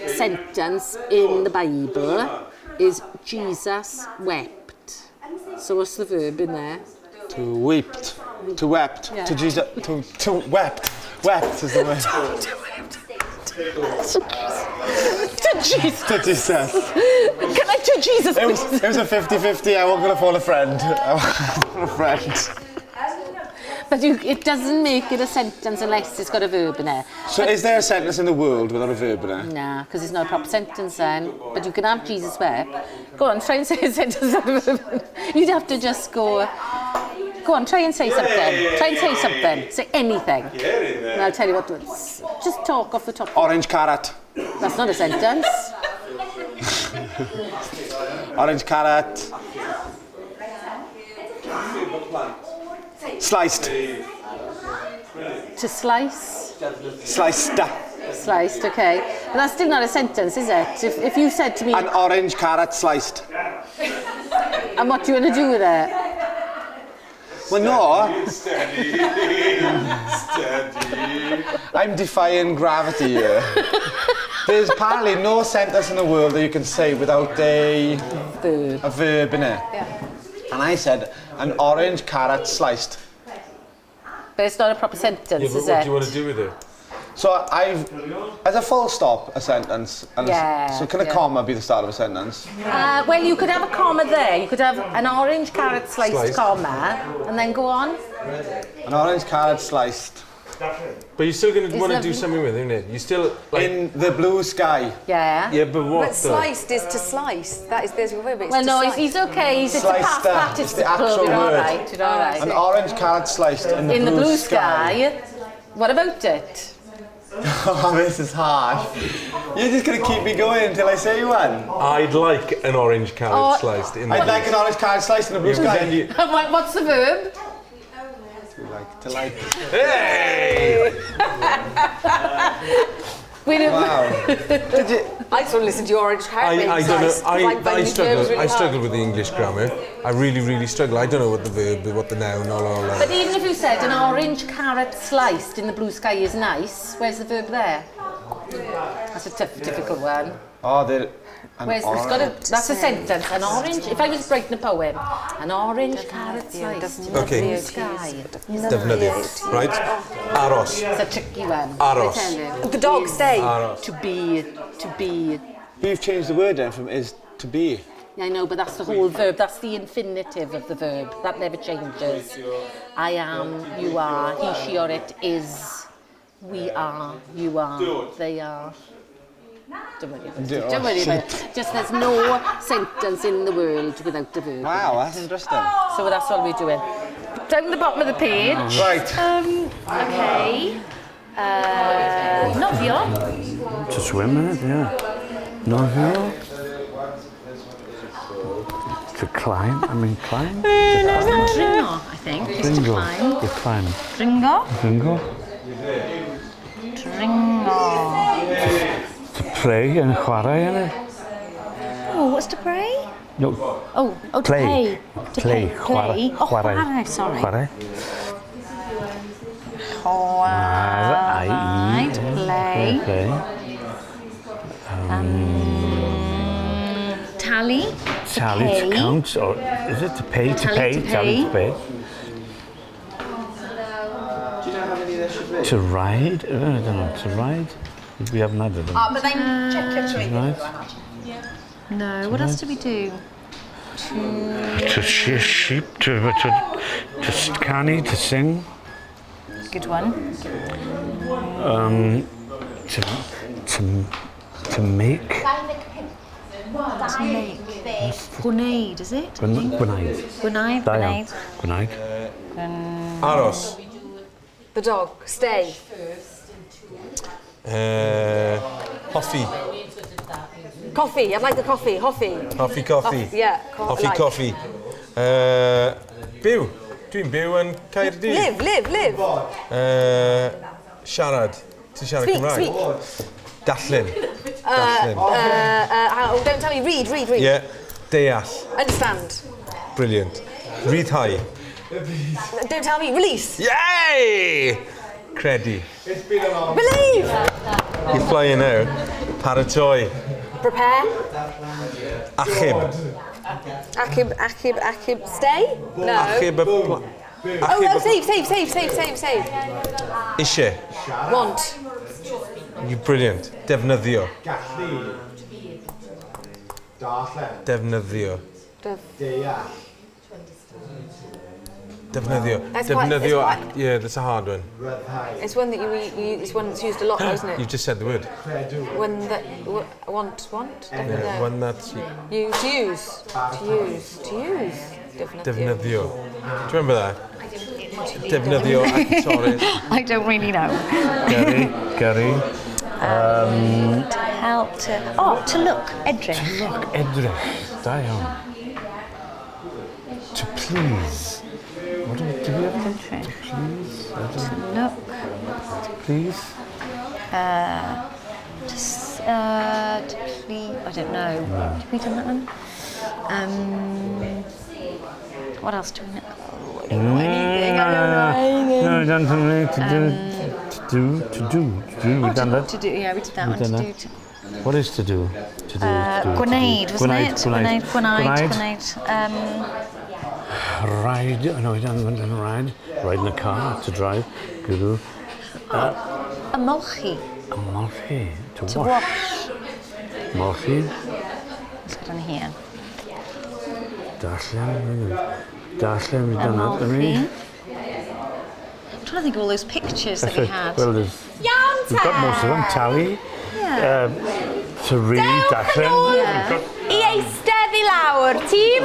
sentence in the Bible is Jesus wept. So what's the verb in there? To wept. To wept. Yeah. To Jesus. To wept. Wept is the word. To Jesus. To Jesus. Can I to Jesus? It was a 50-50. I wasn't going to phone a friend. I wasn't gonna phone a friend. But it doesn't make it a sentence unless it's got a verb in it. So is there a sentence in the world without a verb in it? Nah, because it's not a proper sentence then. But you can have Jesus wept. Go on, try and say a sentence without a verb. You'd have to just go... Go on, try and say something. Try and say something. Say anything. And I'll tell you what to do. Just talk off the top. Orange carrot. That's not a sentence. Orange carrot. Sliced. To slice. Sliced. Sliced, okay. But that's still not a sentence, is it? If you said to me... An orange carrot sliced. And what do you want to do with it? Well, no. Steady. Steady. I'm defying gravity here. There's apparently no sentence in the world that you can say without a verb, a verb in it. Yeah. And I said, an orange carrot sliced. But it's not a proper sentence, Yeah, but is what it? do you want to do with it? So I've, as a full stop, a sentence. And Yeah, so can a comma be the start of a sentence? Well, you could have a comma there. You could have an orange carrot sliced, comma, and then go on. An orange carrot sliced. But you're still going to It's want to do lovely. something with it, isn't it? You still like in the blue sky. Yeah. Yeah, but what? But sliced is to slice. That is, there's your verb. It's Well, to no, slice. he's okay. He's, it's a Sliced past that. It's the participle. actual You're all word. right. You're all right. An orange carrot sliced in the In the blue, blue sky. What about it? Oh, this is harsh. You're just going to keep me going until I say one. I'd like an orange carrot Oh. sliced in the I'd blue like an orange carrot sliced in the blue Yeah, but sky. then you- What's the verb? To like To like. Hey! We didn't. Wow. Did you? I just want to listen to your orange carrot I don't know. slice, 'cause I find struggle. verbs really I struggle hard. with the English grammar. I really, really struggle. I don't know what the verb, what the noun, all that. But even if you said an orange carrot sliced in the blue sky is nice, where's the verb there? That's a tough, difficult one. Oh, they're... An Where's, it's got a, that's a sentence. An orange. If I was writing a poem, an orange carrot sliced in the Okay. blue sky. Defnyddio. Right? Aros. It's a tricky one. Aros. I tell you. The dog, stay. Aros. To be, to be. You've changed the word then from is to be. I know, but that's the whole verb. That's the infinitive of the verb. That never changes. I am, you are, he, she or it is. We are, you are, they are. Don't worry about it. Don't worry about it. Just there's no sentence in the world without a verb. Wow, that's interesting. So that's all we're doing. Down the bottom of the page. Right. Okay. Nofio. To swim in it, yeah. Nofio. To climb, I mean climb. Dringo, I think. Is to Dringo. climb. To climb. Dringo. Dringo. Dringo. To play and chwarae in it. Oh, what's to pray? No, Oh, oh, to play. pay. To Play. pay. Chwarae. Play. Oh, Chwarae. chwarae, sorry. Chwarae. Chwarae. To play. Play. Tally. To Tally to pay. count, or is it to pay? To Tally pay. to Tally to pay. Do you know how many there should be? To ride? I don't know. To ride? We haven't had it. O, byddai'n checio trwy Right. No, what else do we do? To shear sheep, to canu, to sing, Good one. to make. To make. Gwneud, is it? Gwneud. Gwneud, Da iawn. gwneud. Gwneud. Aros. The dog, stay. Hoffi. Coffee, I'd like the coffee. Hoffi. Hoffi coffi. Yeah. Hoffi like. coffi. Byw. Dwi'n byw yn Caerdydd. Live, live, live. Siarad. Ti'n siarad Speak, Cymraeg? speak. Darllen. Darllen. Oh, don't tell me. Read, read, read. Yeah. Deall. Understand. Brilliant. Rhyddhau. Don't tell me. Release. Yay! Credu. Believe. You're flying now. Paratoi. Prepare. Achub. Achub, achub, achub. Stay? No. Achub y... Oh, no, save, save, save, save, save, save. Isie. Want. You're brilliant. Defnyddio. Gallu. Darllen. Defnyddio. Deall. Defnyddio. That's quite- Defnyddio. it's quite- Yeah, that's a hard one. It's one that you it's one that's used a lot, though, isn't it? You've just said the word. One that want, want. Yeah, one that's You to use, to use, to use. Defnyddio. defnyddio. Do you remember that? Defnyddio actores. I don't really know. Gary, Gary. To help, to... Oh, to look. Edrych. Look, edrych. Da iawn. To please. What do we have to please? I don't To look. To please? To please... I don't know. No. Did we done that one? What else do we know? Oh, I don't know anything. I don't know anything. No, we've done something to do, to do, to do, to do. We've done that. To do, yeah, we did that We've one. done To that. do. To, What is to do? To do, to do. Gwneud, wasn't Gwneud, it? Gwneud. Gwneud, gwneud, gwneud. Ride. No, we done ride. Ride in a car, to drive. Guru. Ymolchi. Ymolchi. To To wash. wash. Molchi. Let's get on here. Darllen. Darllen, we've done that, haven't we? Ymolchi. I'm trying to think of all those pictures that we had. Well, there's, Iawn we've got most of them. Tally. Yeah. To read, darllen. Yeah. We've got I eistedd i lawr, tîm.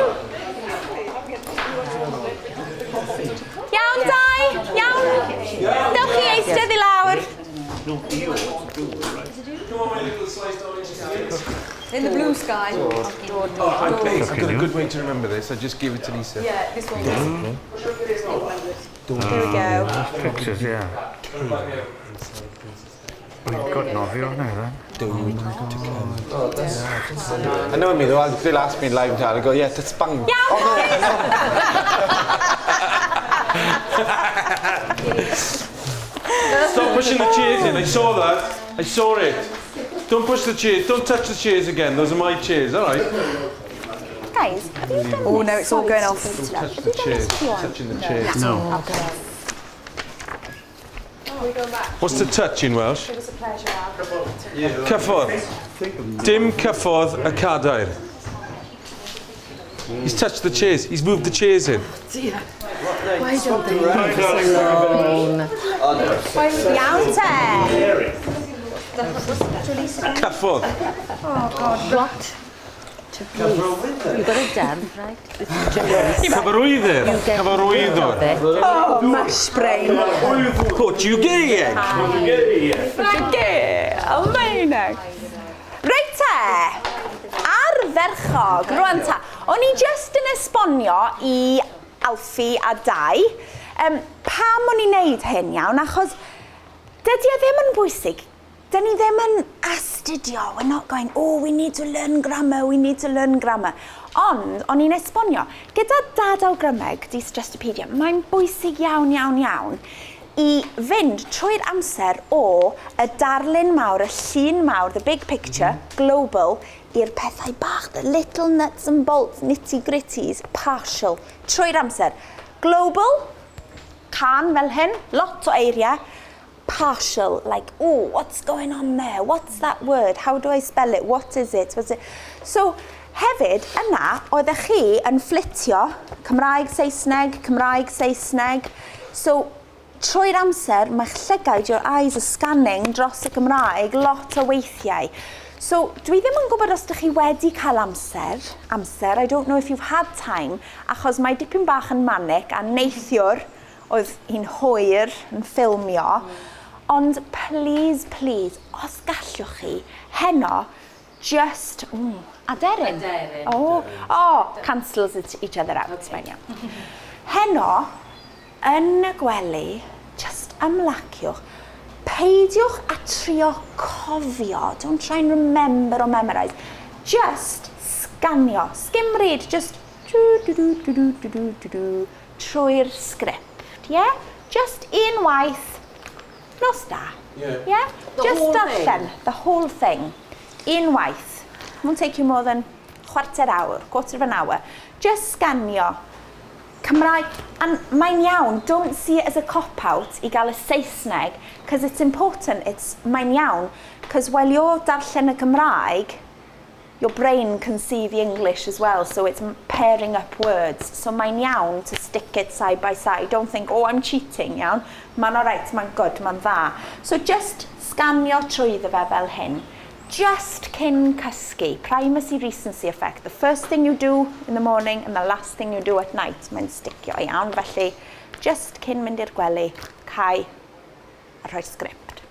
Iawn, Dai? Iawn? Dewch i eistedd i lawr. In the blue sky. Oh, I'm pleased. I've got a good way to remember this. I just gave it to Lisa. Yeah, this one. Here we go. Pictures, yeah. We've got nofio now then. Dude to come. Oh, that's... I know me though, they'll ask me live now, I'll go, yeah, that's bang. Iawn! Stop pushing the chairs in. I saw that. I saw it. Don't push the chairs. Don't touch the chairs again. Those are my chairs, all right? Guys, have you done Oh, this? no, it's all going off. Don't Touch the chairs. Touching the chairs. No. Okay. What's the touch in Welsh? It was a pleasure. Cyffordd. Dim cyffordd y cadair. He's touched the chairs. He's moved the chairs in. Why don't they leave us alone? Iawn te. Cyffordd. Oh, God. What? To please. You've got a dam, right? It's to release. Cyfarwyddir. You get rid of Cyfarwyddwr. it. Oh, mash brain. Portugeeg. Portugeeg. Almaeneg. Reit te. Ardderchog. Rwan ta. O'n i just yn esbonio i Alfie a Dai pam o'n i'n neud hyn iawn, achos dydy e ddim yn bwysig. Dyn ni ddim yn astudio. We're not going, oh, we need to learn grammar, we need to learn grammar. Ond, o'n i'n esbonio, gyda dadawgrymeg, Desuggestopedia, mae'n bwysig iawn, iawn, iawn i fynd trwy'r amser o y darlun mawr, y llun mawr, the big picture, global, i'r pethau bach, the little nuts and bolts, nitty gritties, partial, trwy'r amser. Global, can fel hyn, lot o eiriau, partial, like, oh, what's going on there? What's that word? How do I spell it? What is it? What's it? So, hefyd, yna, oeddech chi yn fflitio Cymraeg, Saesneg, Cymraeg, Saesneg. So, trwy'r amser, mae'ch llygaid, your eyes are scanning dros y Gymraeg lot o weithiau. So, dwi ddim yn gwybod os ydych chi wedi cael amser, I don't know if you've had time, achos mae dipyn bach yn manic a neithiwr oedd hi'n hwyr yn ffilmio. Ond please, please, os gallwch chi, heno, just, aderyn. Aderyn. Oh, cancels it, each other out, okay. Mae'n iawn. Heno, yn y gwely, just ymlaciwch. Peidiwch a trio cofio. Don't try and remember or memorise. Just sganio. Skim read, just do, do, do, do, do, do, do, do, do, trwy'r sgript, yeah? Just unwaith. Nos da. Yeah. Yeah? The Just whole darllen thing? the whole thing. Unwaith. Won't take you more than chwarter awr, quarter of an hour. Just sganio. Cymraeg, and mae'n iawn, don't see it as a cop-out i gael y Saesneg, because it's important, it's, mae'n iawn, because while you're darllen y Gymraeg, your brain can see the English as well, so it's pairing up words. So mae'n iawn to stick it side by side. Don't think, oh, I'm cheating, iawn. Mae'n alright, mae'n good, mae'n dda. So just sganio trwyddo fe fel hyn. Just cyn cysgu, primacy recency effect. The first thing you do in the morning and the last thing you do at night, mae'n sticio iawn. Felly, just cyn mynd i'r gwely, cau a rhoi sgript,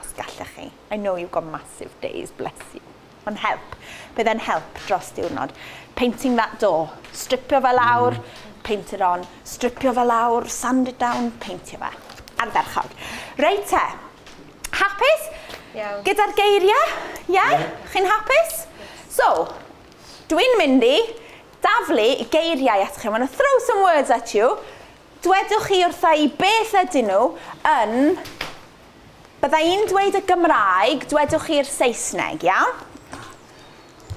os gallech chi. I know you've got massive days, bless you. Mae'n help. Bydd e'n help dros diwrnod. Painting that door. Stripio fe lawr, paint it on. Stripio fe lawr, sand it down, paintio fe. Ardderchog. Reit te. Hapus? Iawn. Gyda'r geiriau? Ie? Yeah? Chi'n hapus? So, dwi'n mynd i daflu geiriau at chi. I'm going to throw some words at you. Dwedwch chi wrtha i beth ydyn nhw yn... Bydda i'n dweud y Gymraeg, dwedwch chi'r Saesneg, iawn?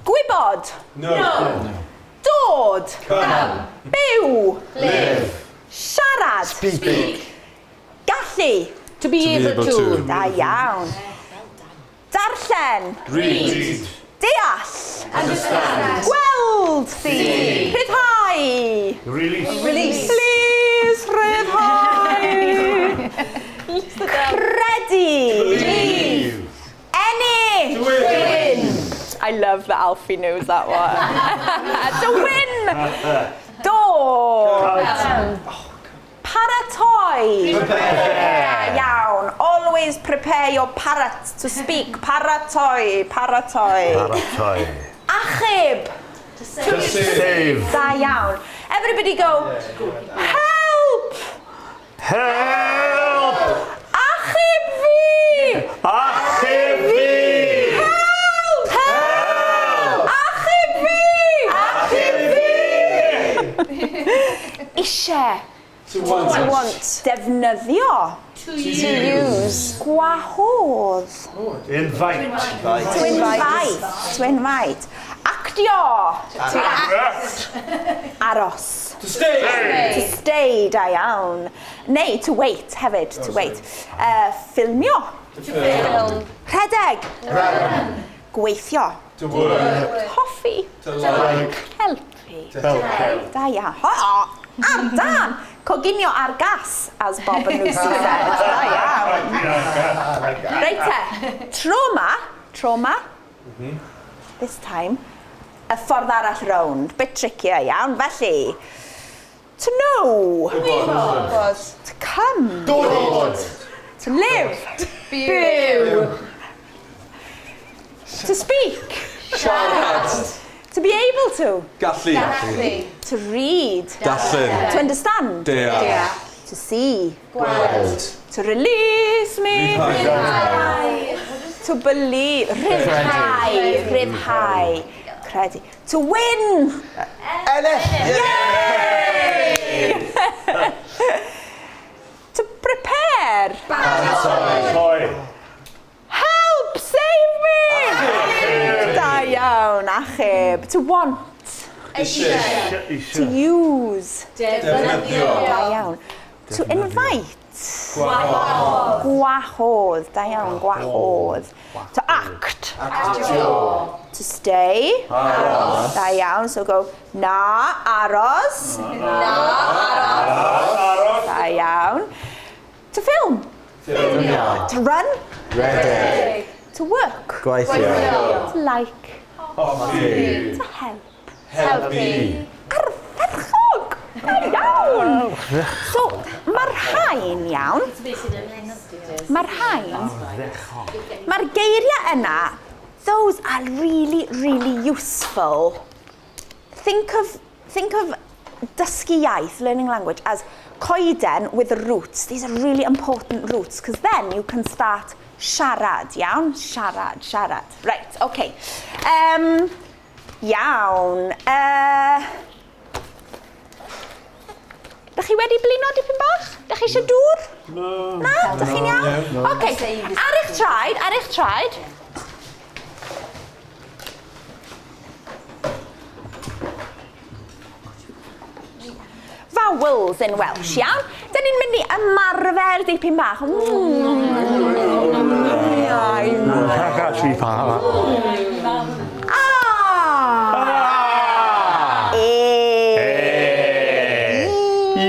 Gwybod. No. No. Dod. Come. Byw. Live. Siarad. Speak. Gallu. To be able to. Da iawn. Darllen. Read. Deall. Understand. Gweld. See. Rhyddhau. Release. Release. Please, rhyddhau. Credu. Believe. Ennill. To win. I love that Alfie knows that one. To win. Dod. Paratoi. Prepare. Da iawn. Always prepare your parrot to speak. Paratoi. Paratoi. Paratoi. Achub. To save. Da iawn. Everybody go, help! Help! Achub fi! Achub fi! Help! Help! Achub fi! Achub fi! Isie. To want. To want. Defnyddio. To use. Gwahodd. Invite. To invite. To invite. Actio. To act. Aros. To stay. To stay, da iawn. Neu to wait hefyd, to wait. Ffilmio. To film. Rhedeg. Run. Gweithio. To work. Hoffi. To like. Helpu. To help. Da iawn. Ho, ar dan. Coginio ar gas, as Bob and Lucy said. Da iawn. Reit te, trauma, trauma, this time, y ffordd arall rownd. Bit trickier iawn, felly. To know. Gwybod. To come. Dod. To live. Byw. To speak. Siarad. To be able to. Gallu. Gallu. To read. Darllen. To understand. Deall. To see. Gweld. To release me. Rhyddhau. To believe. Rhyddhau. Rhyddhau. Credu. To win. Ennill! Yay! To prepare. Paratoi. Help! Save me! Da iawn, achub. To want. Eisiau. To use. Defnyddio. Da iawn. To invite. Gwahodd. Gwahodd. Da iawn, gwahodd. To act. Actio. To stay. Aros. Da iawn. So go, na, aros. Na, aros. Da iawn. To film. Ffilmio. To run. Rhedeg. To work. Gweithio. To like. Hoffi. To help. Helpu. Ardderchog! Da iawn! So, mae'r rhain iawn. Mae'r rhain. Mae'r geiriau yna, those are really, really useful. Think of dysgu iaith, learning language, as coeden with roots. These are really important roots, because then you can start siarad, iawn? Siarad, siarad. Right, okay. Iawn. Dych chi wedi blino dipyn bach? Dych chi eisiau dŵr? No. Na? Dych chi'n iawn? No. Okay. Ar eich traed, ar eich traed. Vowels in Welsh, iawn? Dyn ni'n mynd i ymarfer dipyn bach. A! E! E.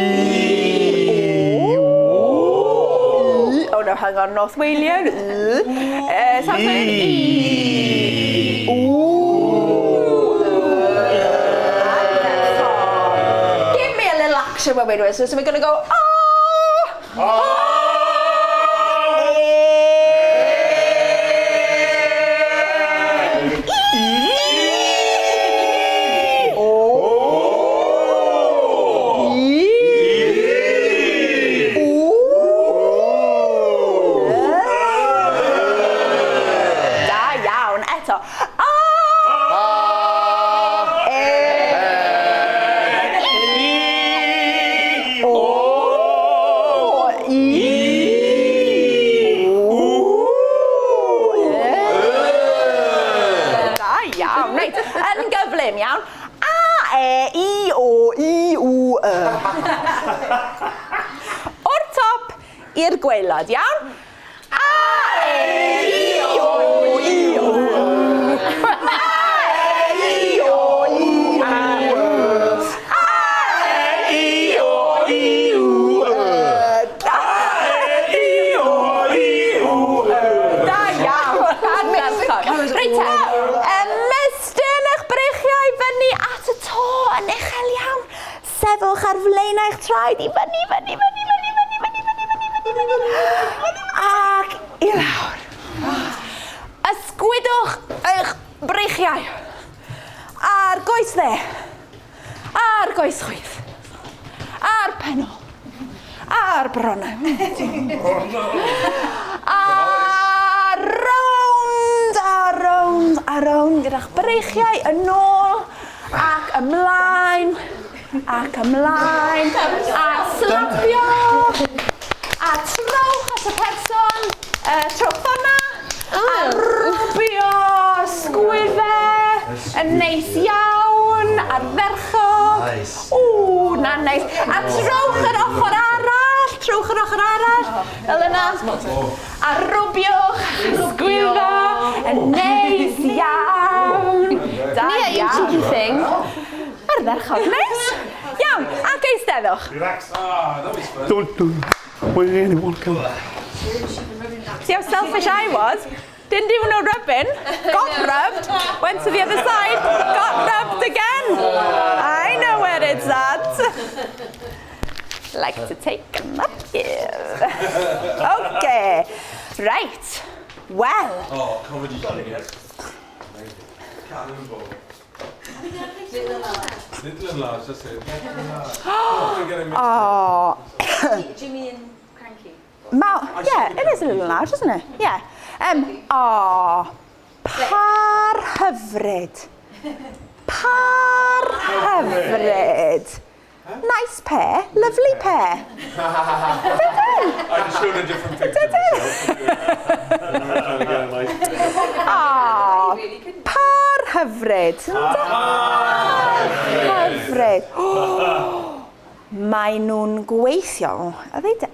O! Oh no, hang on, North Walian. South Walian. E. O. Give me a little action when we do it. So we're going to go, ah! Ah! E. O. E. O. Da iawn, eto. A. E. O. I. O. Da iawn, reit, yn gyflym iawn. A, E, I, O, I, U, Y. O'r top i'r gwaelod, iawn? A, E, I, O, I, U, Y. A, E, I, O, I, U, Y. A, E, I, O, I, U, Y. A, E, I, O, I, U, Y. Da iawn, ardderchog. Reit te, ymestyn eich breichiau fyny at y to yn uchel iawn. Sefwch ar flaenau eich traed i fyny, fyny, fyny, fyny, fyny, fyny, fyny, fyny, fyny, fyny. Ac i lawr. Ysgwydwch eich breichiau. A'r goes dde. A'r goes chwith. A'r penol. A'r bronnau. A rownd, a rownd, a rownd gyda'ch breichiau yn ôl ac ymlaen, ac ymlaen, a slapio, a trowch at y person, trowch fyna, a rwbio sgwydde, yn neis iawn, ardderchog. Nice. Ww, na'n neis. A trowch yr ochr arall, trowch yr ochr arall, fel yna. A rwbiwch, sgwyddo, yn neis iawn. Da Nia, you iawn. cheeky thing. Ardderchog, neis. Iawn, ac eisteddwch. Ah, that was fun. Don't do. Where did anyone come? See how selfish I was? Didn't do no rubbing. Got rubbed. Went to the other side. Got rubbed again. I know where it's at. Like to take a nap here. Okay. Right. Well. Oh, comedy genius. Cannonball. Little and large, that's it. Oh, don't get it mixed up. Oh. Jimmy and Cranky. Yeah, it is a little large, isn't it? Yeah. Oh, par hyfryd. Par hyfryd. Nice pair, lovely pair. I'd have shown a different picture myself. I'm trying to get a nice. Oh, par hyfryd. Hyfryd. Oh, Mae nhw'n gweithio. Are they dead?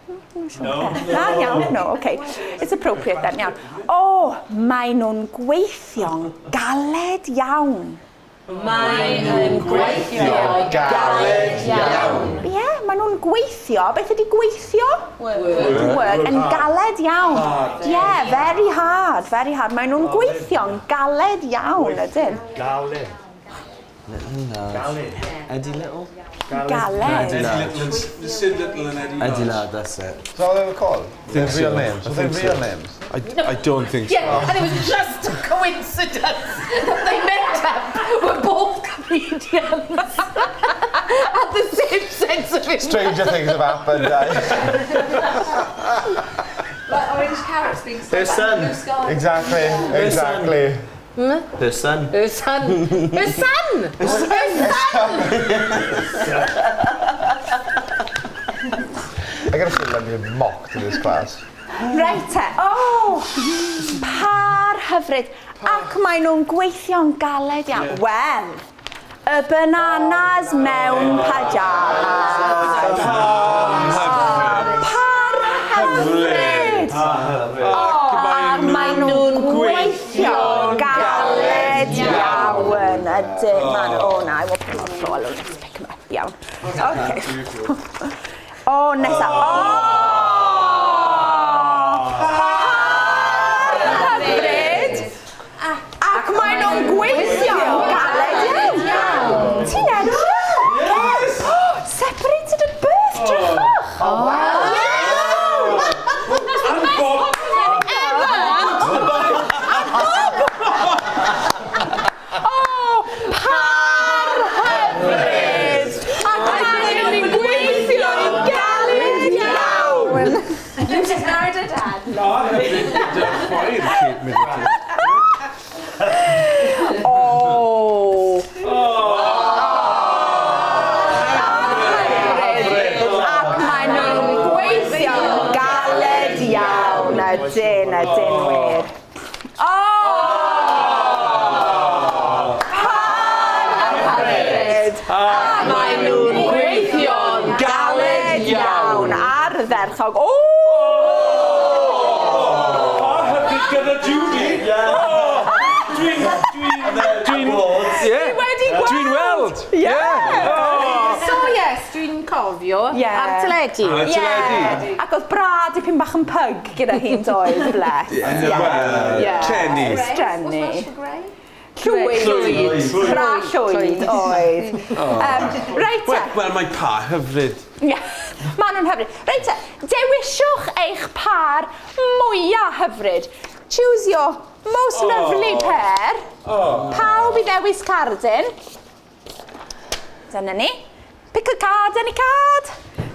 I'm not sure. No. Na, iawn, no, okay. It's appropriate then, iawn. Oh, mae nhw'n gweithio'n galed iawn. Mae nhw'n gweithio galed iawn. Ie, yeah, mae nhw'n gweithio. Beth ydy gweithio? Work. Work. Yn galed iawn. Yeah, very hard, very hard. Mae nhw'n gweithio'n galed iawn, ydyn. Galed. Little and large. Galed. Eddie Little? Galed. Eddie Little and Sid Little and Eddie Eddie Large. Lad, that's it. Is that what they were called? Their Think real so. names. I Were they think real so. names? I don't think so. Yeah, and it was just a coincidence that they met up. Were both comedians. Had the same sense of humour. Stranger things have happened, eh? Like orange carrots being Her sold son. at Blue Sky. Exactly, exactly. Her son. Her son. Her son! Her son! I got a feeling I'm being mocked in this class. Reit te. Oh, par hyfryd. Ac mae nhw'n gweithio'n galed iawn. Wel, y bananas mewn pyjamas. Par hyfryd. Oh, a mae nhw'n gweithio'n galed iawn. Ydyn, man. Oh, na, I will put them on the floor alone. Let's pick them up. Iawn. Okay. Oh, nesa. Oh! Par hyfryd. Ac mae nhw'n gweithio'n galed iawn. Ti'n edrych? Yes! Separated at birth, drychwch. Oh, wow. That's the And best Bob. compliment ever! Oh, par hyfryd. Ac mae nhw'n gweithio'n galed iawn. Lucy's married her dad. Par hyfryd gyda chwaer Kate Middleton. Oh. Ac mae nhw'n gweithio'n galed iawn. Ydyn, ydyn wir. Oh! Par hyfryd. A mae nhw'n gweithio'n galed iawn. Ardderchog. O! Par hyfryd gyda Judy. Oh, Dwi'n... Dwi'n... Yeah. wedi gweld. Dwi'n weld. Yeah. Oh. So yes, dwi'n cofio Yeah. ar teledu. Ar teledu. Ac oedd Bra dipyn bach yn pug gyda hi'n doedd, bless. Well, Trenny. Trenny. Llwyd. Llwyd. Bra llwyd, oedd. Reit te. Wel, mae par hyfryd. Ie, Maen nhw'n hyfryd. Reit te, dewisiwch eich par mwyaf hyfryd. Choose your most lovely pair. Pawb i ddewis cardyn. Dyna ni. Pick a card, any card.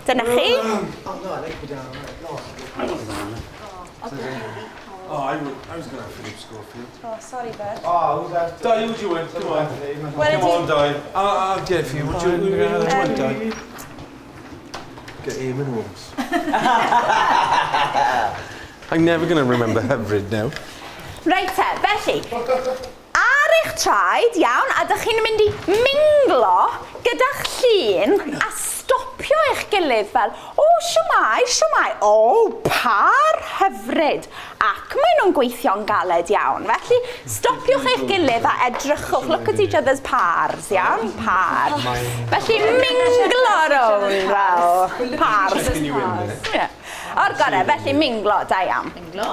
Dyna chi. Oh, no, I like banana. Oh, I was going to have Philip Schofield. Oh, sorry, bud. Oh, who's that? Di, who do you want? Come on. Well, Come on, Di. I'll get it for you. What do you want, Di? Get Eamon Holmes. I'm never going to remember hyfryd now. Reit te, felly, ar eich traed, iawn, a dych chi'n mynd i minglo gyda'ch llun a stopio eich gilydd fel, o, siwmai, siwmai, o, par hyfryd. Ac maen nhw'n gweithio'n galed iawn. Felly, stopiwch eich gilydd a edrychwch, look at each other's pars, iawn? Par. Felly, minglo rownd fel pars. Yeah. O'r gorau, felly minglo, da iawn. Minglo.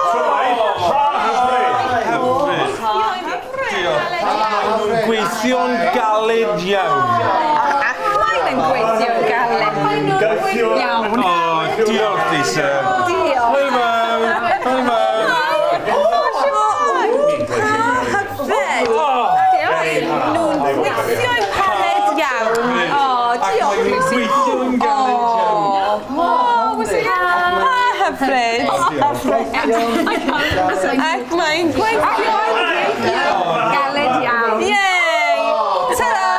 Shwmae, pa hyfryd. Hyfryd. Gweithio'n galed iawn. Ac mae'n yn gweithio'n galed iawn. O, diolch, Lisa. Diolch. Hwyl fawr. Hwyl fawr. Hyfryd. Nhw'n gweithio'n galed iawn. O, diolch. Gweithio'n galed iawn. O, was it? Pa hyfryd. Ac mae'n gweithio'n galed iawn. Yay! Ta-ra!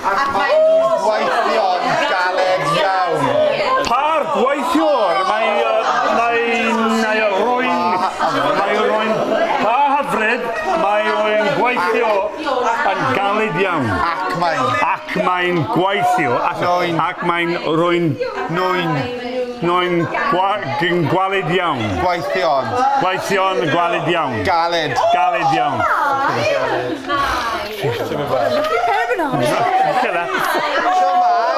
Ac mae'n gweithio'n galed iawn. Par gweithiwr, mae rwy'n pa hyfryd, mae rwy'n gweithio yn galed iawn. Ac mae'n gweithio. Ac mae'n rwy'n... Nwyn gwaled iawn. Gweithio'n. Gweithio'n gwaled iawn. Galed. Galed iawn.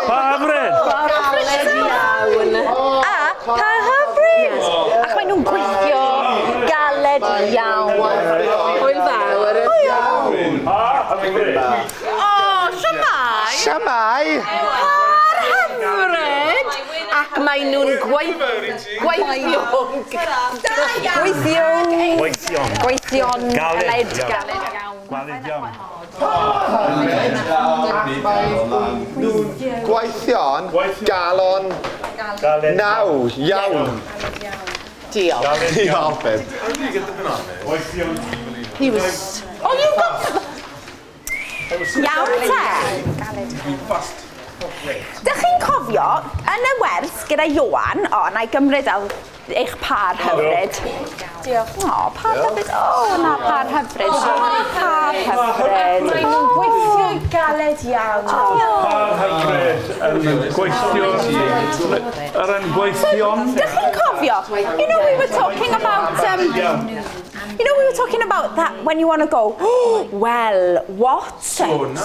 Pa hyfryd! Galed iawn. A pa hyfryd! Ac maen nhw'n gweithio galed iawn. Hwyl fawr. Pa hyfryd! O, siwmai! Siwmai! Par hyfryd! Ac maen nhw'n gweithio'n Gweithio'n galed iawn. Galed iawn. Nhw'n gweithio'n galon naw iawn. Diolch. Diolch, babe. He was... Oh, you got... Iawn te. Dych chi'n cofio, yn y wers gyda Ioan, o, na i gymryd eich par hyfryd. Diolch. O, par hyfryd. O, na, par hyfryd. Par hyfryd. Maen nhw'n gweithio'n galed iawn. Par hyfryd yn gweithio... Yr yn gweithio'n... Dych chi'n cofio? You know, we were talking about... You know, we were talking about that when you want to go, oh, well, what? Sona.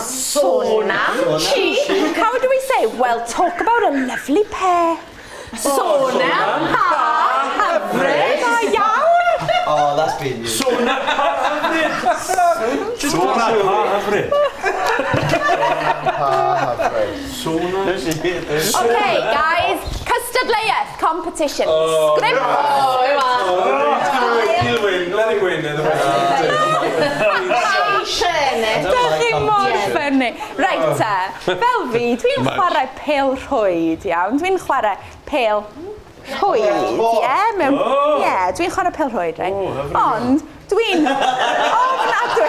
Cheek. How do we say? Well, talk about a lovely pair. Sona. Pa. Hyfryd. Da iawn. Oh, that's been you. Sona pa hyfryd. Sona pa hyfryd. Pa hyfryd. Sona. Okay, guys. Cystadleuaeth, competition. Sgrip. Oh, he'll win. Let him win. Dych chi mor ffynnu. Reit te, fel fi, dwi'n chwarae pêl rhwyd, iawn. Dwi'n chwarae pêl rhwyd, ie? Ie, dwi'n chwarae pêl rhwyd, reit? Ond, dwi'n ofnadwy...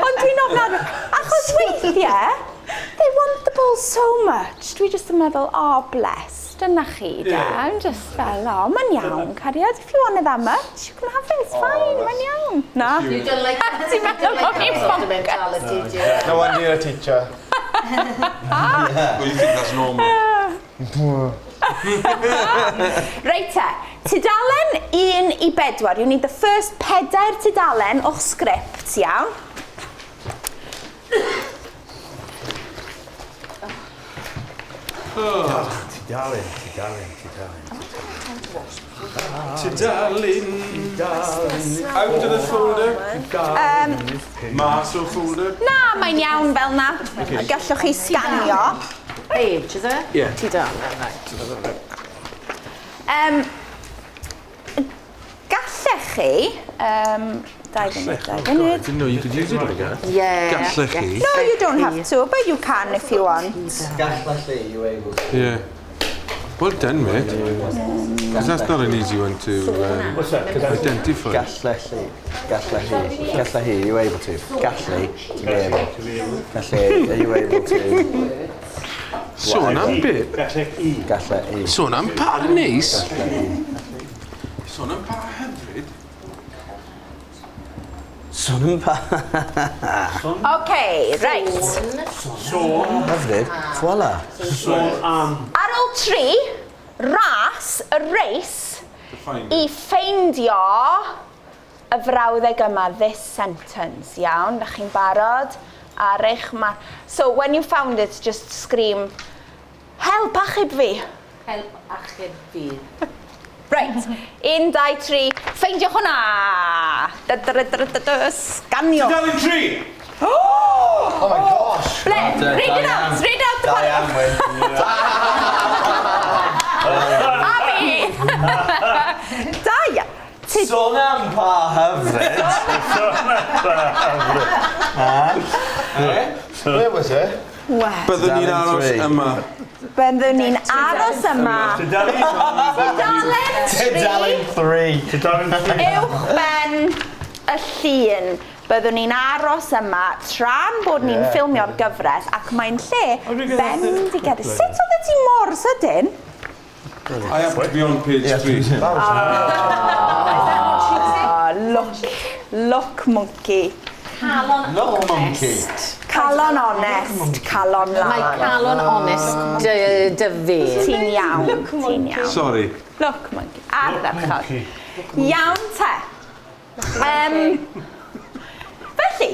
Ond dwi'n ofnadwy... Achos weithiau, they want the ball so much. Dwi just yn meddwl, oh, bless, dyna chi, de. I'm just fel, oh, mae'n iawn, cariad. If you want it that much, you can have it, it's fine, mae'n iawn. Na. You don't like Ti'n meddwl bod fi'n bonkers? mentality, do you? No wonder you're a teacher. Well, you think that's normal. Reit te, tudalen 1 i 4. You need the first 4 tudalen o'ch sgript, iawn? Tudalen, tudalen, tudalen. Tudalen. Out of the folder. Mas o'r folder. Na, mae'n iawn fel na. Gallwch chi sganio. Page, is it? Yeah. Tudalen, right. Gallech chi, 2 funud, 2 I funud. didn't know you could use it like that. Yeah. Gallech chi. No, you don't have to, but you can if you want. Gallech chi, you able to. Yeah. Well done, mate. Because that's not an easy one to What's that? identify. Gallech chi. Gallech chi. Gallech chi, you able to. Gallu, to be able. Gallu, are you able to? Sôn am bit. Gallech i. Gallech i. Sôn am par neis. Sôn am par hyfryd. Sôn am pa... Okay, right. Sôn. Hyfryd. Voila. Sôn am. Ar ôl 3, ras, y race, i ffeindio y frawddeg yma, this sentence, iawn? Da chi'n barod? Ar eich ma... So, when you found it, just scream, help, achub fi. Help achub fi. Right, 1, 2, 3, ffeindio hwnna! Da, da, da, da, da, da, sganio. Tudalen 3! Oh! Oh my gosh! Ble, read it out, read out the Diane went. Abi! Da iawn. Sôn am pa hyfryd. Where was it? Wel, Byddwn ni'n aros yma. byddwn ni'n aros yma. Tudalen. Tudalen 3. Tudalen 3. Tudalen 3. Uwch ben y llun. Byddwn ni'n aros yma tra'n bod ni'n ffilmio'r gyfres ac mae'n lle bendigedig. Sut oedd ti mor sydyn? I have to be on page 3. Oh, look, look monkey. Calon Look monkey. Calon onest, calon Mae lân. calon onest dy fi. Ti'n iawn, ti'n iawn. Sorry. Look monkey, ardderchog. Iawn te. Felly,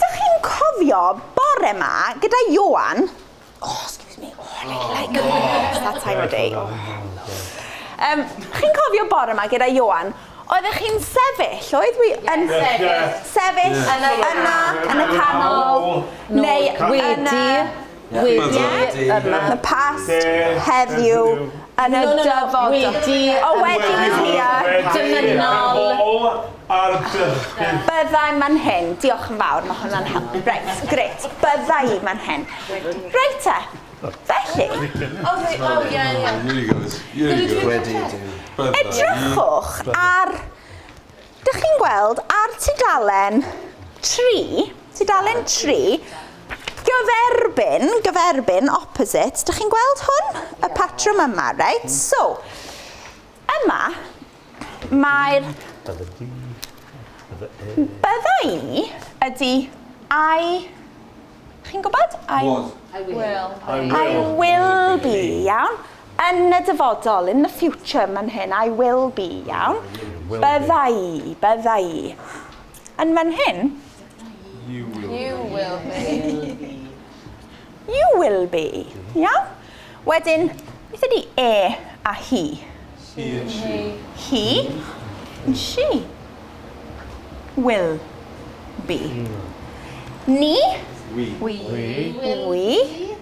dych chi'n cofio bore ma gyda Ioan? Oh, excuse me. Oh, like, it's that time of day. Chi'n cofio bore ma gyda Ioan? Oeddech chi'n sefyll, oedd wi yn sefyll yna, yn y canol, neu yn y... Wedi, yma. The past, heddiw, yn y dyfodol. Wedi. O, wedi was here. Dymunol. Ar bychyn. Byddai man hyn. Diolch yn fawr, mae hwnna'n helpu. Reit, gret. Byddai man hyn. Reit te. Felly, Oh, yeah, yeah. Here he goes. Here he goes. Wedi do. edrychwch ar... Dych chi'n gweld ar tudalen 3, tudalen 3, gyferbyn, opposite, dych chi'n gweld hwn? Y patrwm yma, reit? So, yma, mae'r... Bydda i ydy I... Chi'n gwybod? I Was. I will. I will be, iawn. Yn y dyfodol, in the future, man hyn, I will be, iawn. Bydda i, bydda i. Yn fan hyn, You will. You will be. you will be, iawn. Wedyn, beth ydy e a hi? He and she. He and she will be. Ni, We. we.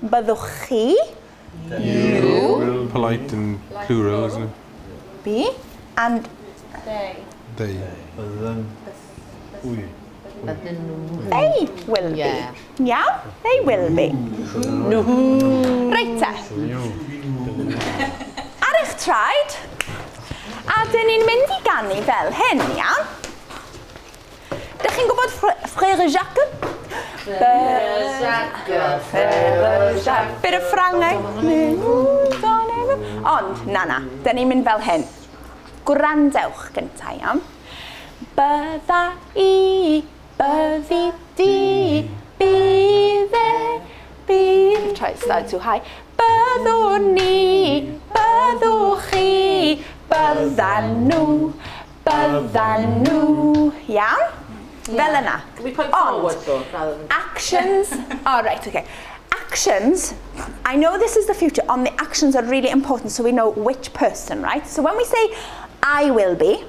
Byddwch chi, You. Polite and plural, isn't it? be, and They. They. Wy. they will be. Yeah. Iawn? They will be. Reit te. Ar eich traed, a dyn ni'n mynd i ganu fel hyn, iawn? Dych chi'n gwybod Frère Jacques? Frère Jacques. Jacques. Bit of Ffrangeg. Ond, na na, dyn ni'n mynd fel hyn. Gwrandewch gyntaf, iawn? Bydda i, byddi di, bydd e, bydd... Try to start too high. Byddwn ni, byddwch chi, byddan nhw, byddan nhw. Iawn? Fel yna. Can we point Ond, forward though, rather than... actions... Oh, right, okay. Actions, I know this is the future, and the actions are really important so we know which person, right? So when we say, I will be,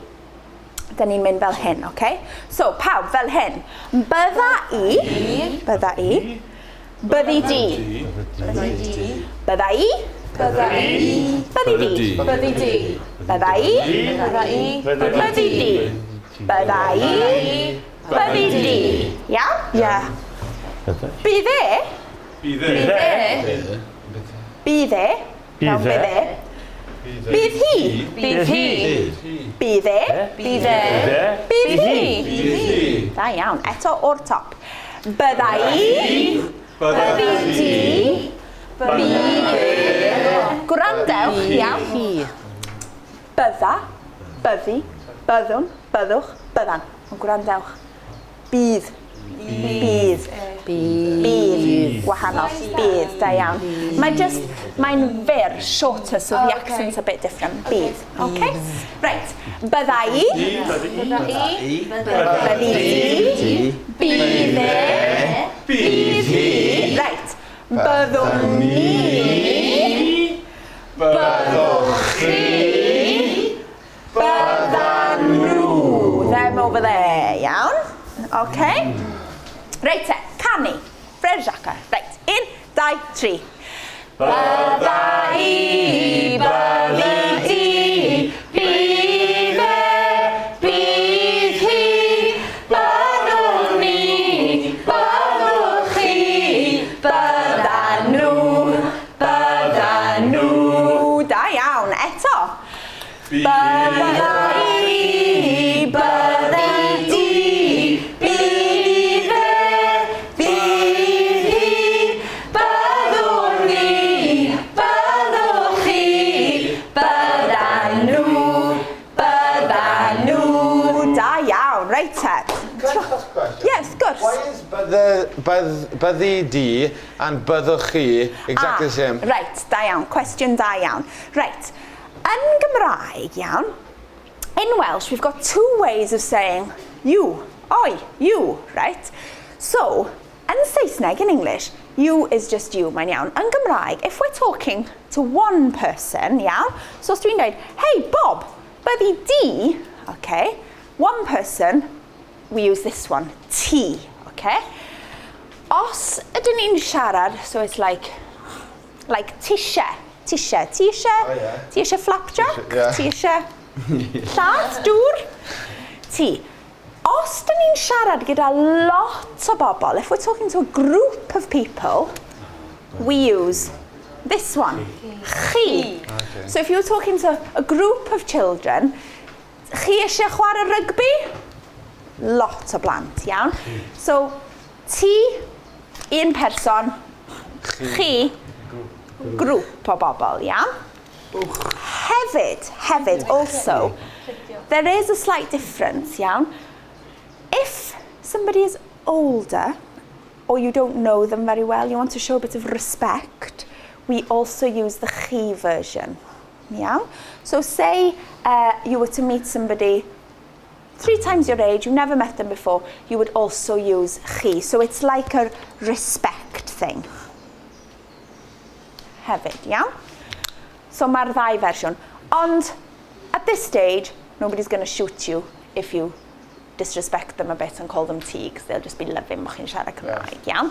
dyn ni'n mynd fel hyn, okay? So, pawb, fel hyn. Bydda i, bydda i, byddi di, bydda i, Bydda i. Byddi di. Byddi di. Bydda i. Bydda i. Byddi di. Bydda i. Byddi di. Iawn? Yeah. Bydd e. Bydd e. Bydd e. Iawn, Bydd e. Bydd e. Bydd hi. Bydd hi. Bydd e. Bydd e. Bydd hi. Bydd hi. Da iawn. Eto o'r top. Bydda i. Bydda di. Bydd e. Gwrandewch, iawn. Bydda, byddi, byddwn, byddwch, byddan. Ond gwrandewch. Bydd. Bydd. Bydd. Gwahanol. Bydd. Da iawn. Mae just, mae'n fyr, shorter, so the accent's a bit different. Bydd. Okay? Right. Bydda i. Bydda i. Byddi di. Bydd e. Bydd hi. Right. Byddwn ni. Byddwch chi. Byddan nhw. Them over there, iawn. Okay. Reit te, canu. Frère Jacques. Reit, 1, 2, 3. Bydda i, byddi di, bydd e, bydd hi, byddwn ni, byddwch chi, byddan nhw, byddan nhw. Da iawn, eto. Bydda i, byddi di, bydd e, bydd hi, byddwn ni, byddwch chi, byddan nhw, byddan nhw. Da iawn, reit te. Can I just ask a question? Yes, of course. Why is byddi di and byddwch chi exactly the same? Reit, da iawn. Cwestiwn da iawn. Reit, yn Gymraeg, iawn, in Welsh, we've got two ways of saying you, oi, you, right? So, yn Saesneg, in English, you is just you, mae'n iawn. Yn Gymraeg, if we're talking to one person, iawn, so os dwi'n dweud, hey Bob, byddi di, okay, one person, we use this one, ti, okay? Os ydyn ni'n siarad, so it's like tishe, ti eisiau, Oh, yeah. ti eisiau flapjack, Yeah. ti eisiau llath, dŵr, ti. Os dyn ni'n siarad gyda lot o bobl, if we're talking to a group of people, we use this one, chi. Okay. So if you're talking to a group of children, chi eisiau chwarae rygbi? Lot o blant, iawn. So, ti, un person, chi, grŵp o bobl, iawn? Hefyd, also, there is a slight difference, iawn? If somebody is older, or you don't know them very well, you want to show a bit of respect, we also use the chi version, iawn? So say you were to meet somebody 3 times your age, you've never met them before, you would also use chi. So it's like a respect thing. Hefyd, iawn? So mae'r ddau fersiwn. Ond, at this stage, nobody's going to shoot you if you disrespect them a bit and call them ti, because they'll just be loving bod chi'n siarad Cymraeg, iawn?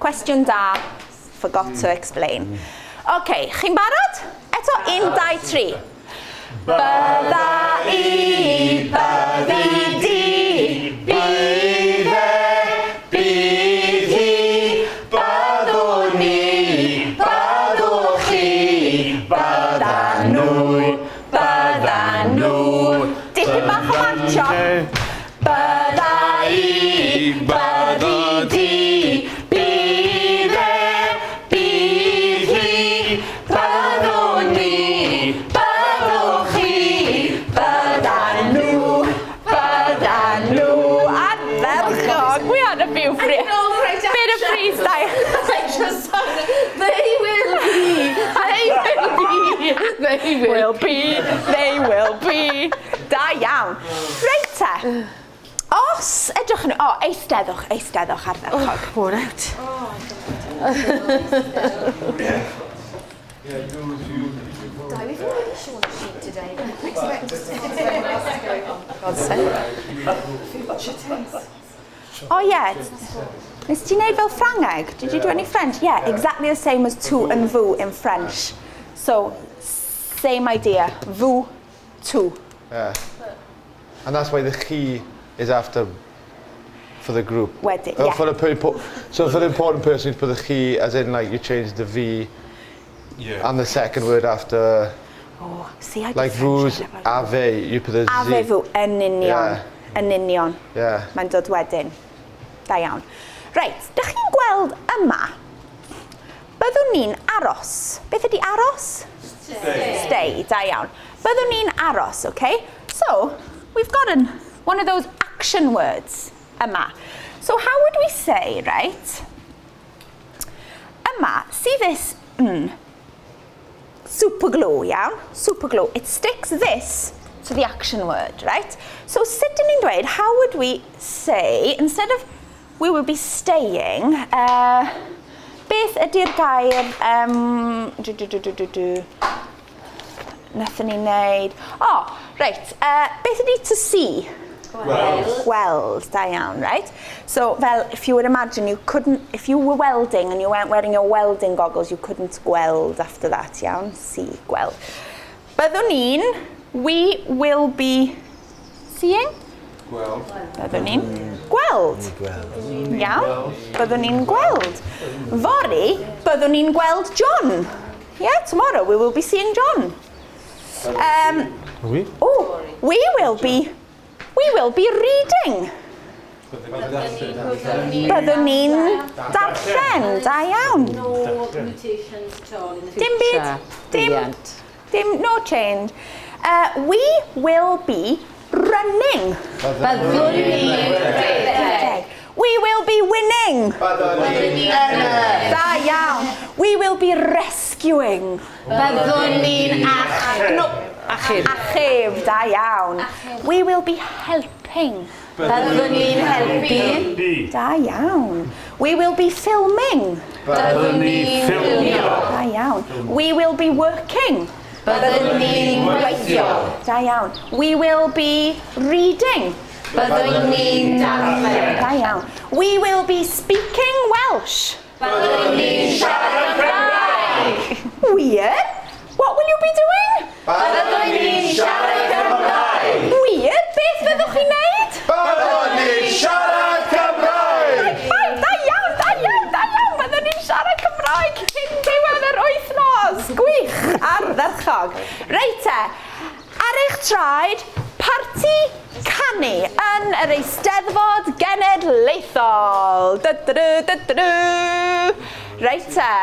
Cwestiwn da, forgot to explain. OK, chi'n barod? Eto, 1, 2, 3. Bydda i, byddi di, Bydd e, bydd hi, byddwn ni, byddwch chi, byddan nhw, byddan nhw. Dipyn bach o marcho. Bydda i, byddi di, bydd e, bydd hi, byddwn ni, byddwch chi, byddan nhw, byddan nhw. Ardderchog. We had a few free. Bit of freestyle. They will be. They will be. They will be. They will be. Da iawn. Reit te. Os edrych yn... O, eisteddwch, eisteddwch ardderchog. Oh, worn out. Di, we've already shorn a sheep today. God's sake. Oh yeah. Nes ti wneud fel Ffrangeg? Did you do any French? Yeah, exactly the same as tu and vous in French. So, same idea. Fw, to. Yeah. And that's why the chi is after for the group. Wedyn, yeah. For the so for the important person, you put the chi as in like you change the V yeah. and the second word after. Oh, see, I like vws ave, you put the Z. Ave fw, yn union. Yeah. Yn union. Yeah. Mae'n dod wedyn. Da iawn. Reit, dych chi'n gweld yma, byddwn ni'n aros. Beth ydy aros? Stay. Stay, da iawn. Byddwn ni'n aros, okay? So, we've got one of those action words yma. So how would we say, right? Yma, see this super glue, iawn? Super glue. It sticks this to the action word, right? So sut dyn ni'n dweud, how would we say, instead of we will be staying, beth ydy'r gair, nathon ni wneud, oh, reit, beth ydy to see? Gweld. Gweld, da iawn, right? So, fel, if you would imagine, you couldn't, if you were welding and you weren't wearing your welding goggles, you couldn't gweld after that, iawn? See, gweld. Byddwn ni'n, we will be seeing? Gweld. Byddwn ni'n gweld. Iawn? Byddwn ni'n gweld. Fory, byddwn ni'n gweld John. Yeah, tomorrow we will be seeing John. We? Oh, we will be reading. Byddwn ni'n darllen, da iawn. No mutations at all in the future. Dim byd. Dim, no change. We will be running. Byddwn ni'n rhedeg. We will be winning. Byddwn ni'n ennill. Da iawn. We will be rescuing. Byddwn ni'n achub. Achub, da iawn. We will be helping. Byddwn ni'n helpu. Da iawn. We will be filming. Byddwn ni'n ffilmio. Da iawn. We will be working. Byddwn ni'n gweithio. Da iawn. We will be reading. Byddwn ni'n darllen. Da iawn. We will be speaking Welsh. Byddwn ni'n siarad Cymraeg. Weird. What will you be doing? Byddwn ni'n siarad Cymraeg. Weird. Beth fyddwch chi'n neud? Byddwn ni'n siarad Cymraeg. Da iawn, da iawn, da iawn. Byddwn ni'n siarad Cymraeg cyn diwedd yr wythnos. Gwych, ardderchog. Reit te, ar eich traed, parti canu yn yr Eisteddfod Genedlaethol. Du-du-du-du-du-du. Reit te.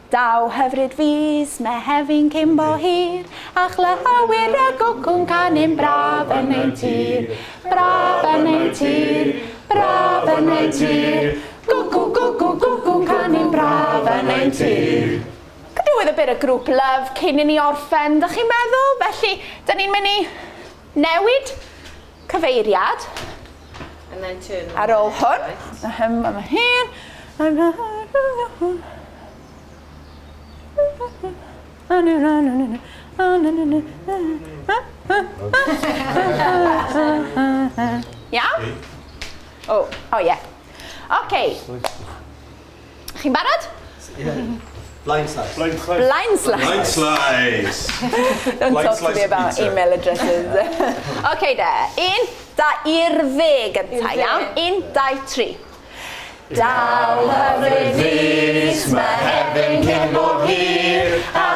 Daw hyfryd fis, Mehefin cyn bo hir, a chlywyr y gwcw'n canu'n braf yn ein tir. Braf yn ein tir, braf yn ein tir. Gwcw, gwcw, gwcw'n canu'n braf yn ein tir. Could do with a bit of group love cyn i ni orffen, dych chi'n meddwl? Felly, dyn ni'n mynd i newid cyfeiriad And then turn ar ôl hwn. Yma hyn. Iawn? Oh, oh yeah. Okay. Chi'n barod? Blind slice. Blind slice. Blind slice. Blind slice. Don't Blind talk to slice me about pizza. email addresses. Okay, de. 1, 2, i'r dde gynta, iawn? 1, 2, 3. Daw hyfryd fis, Mehefin cyn bo hir, a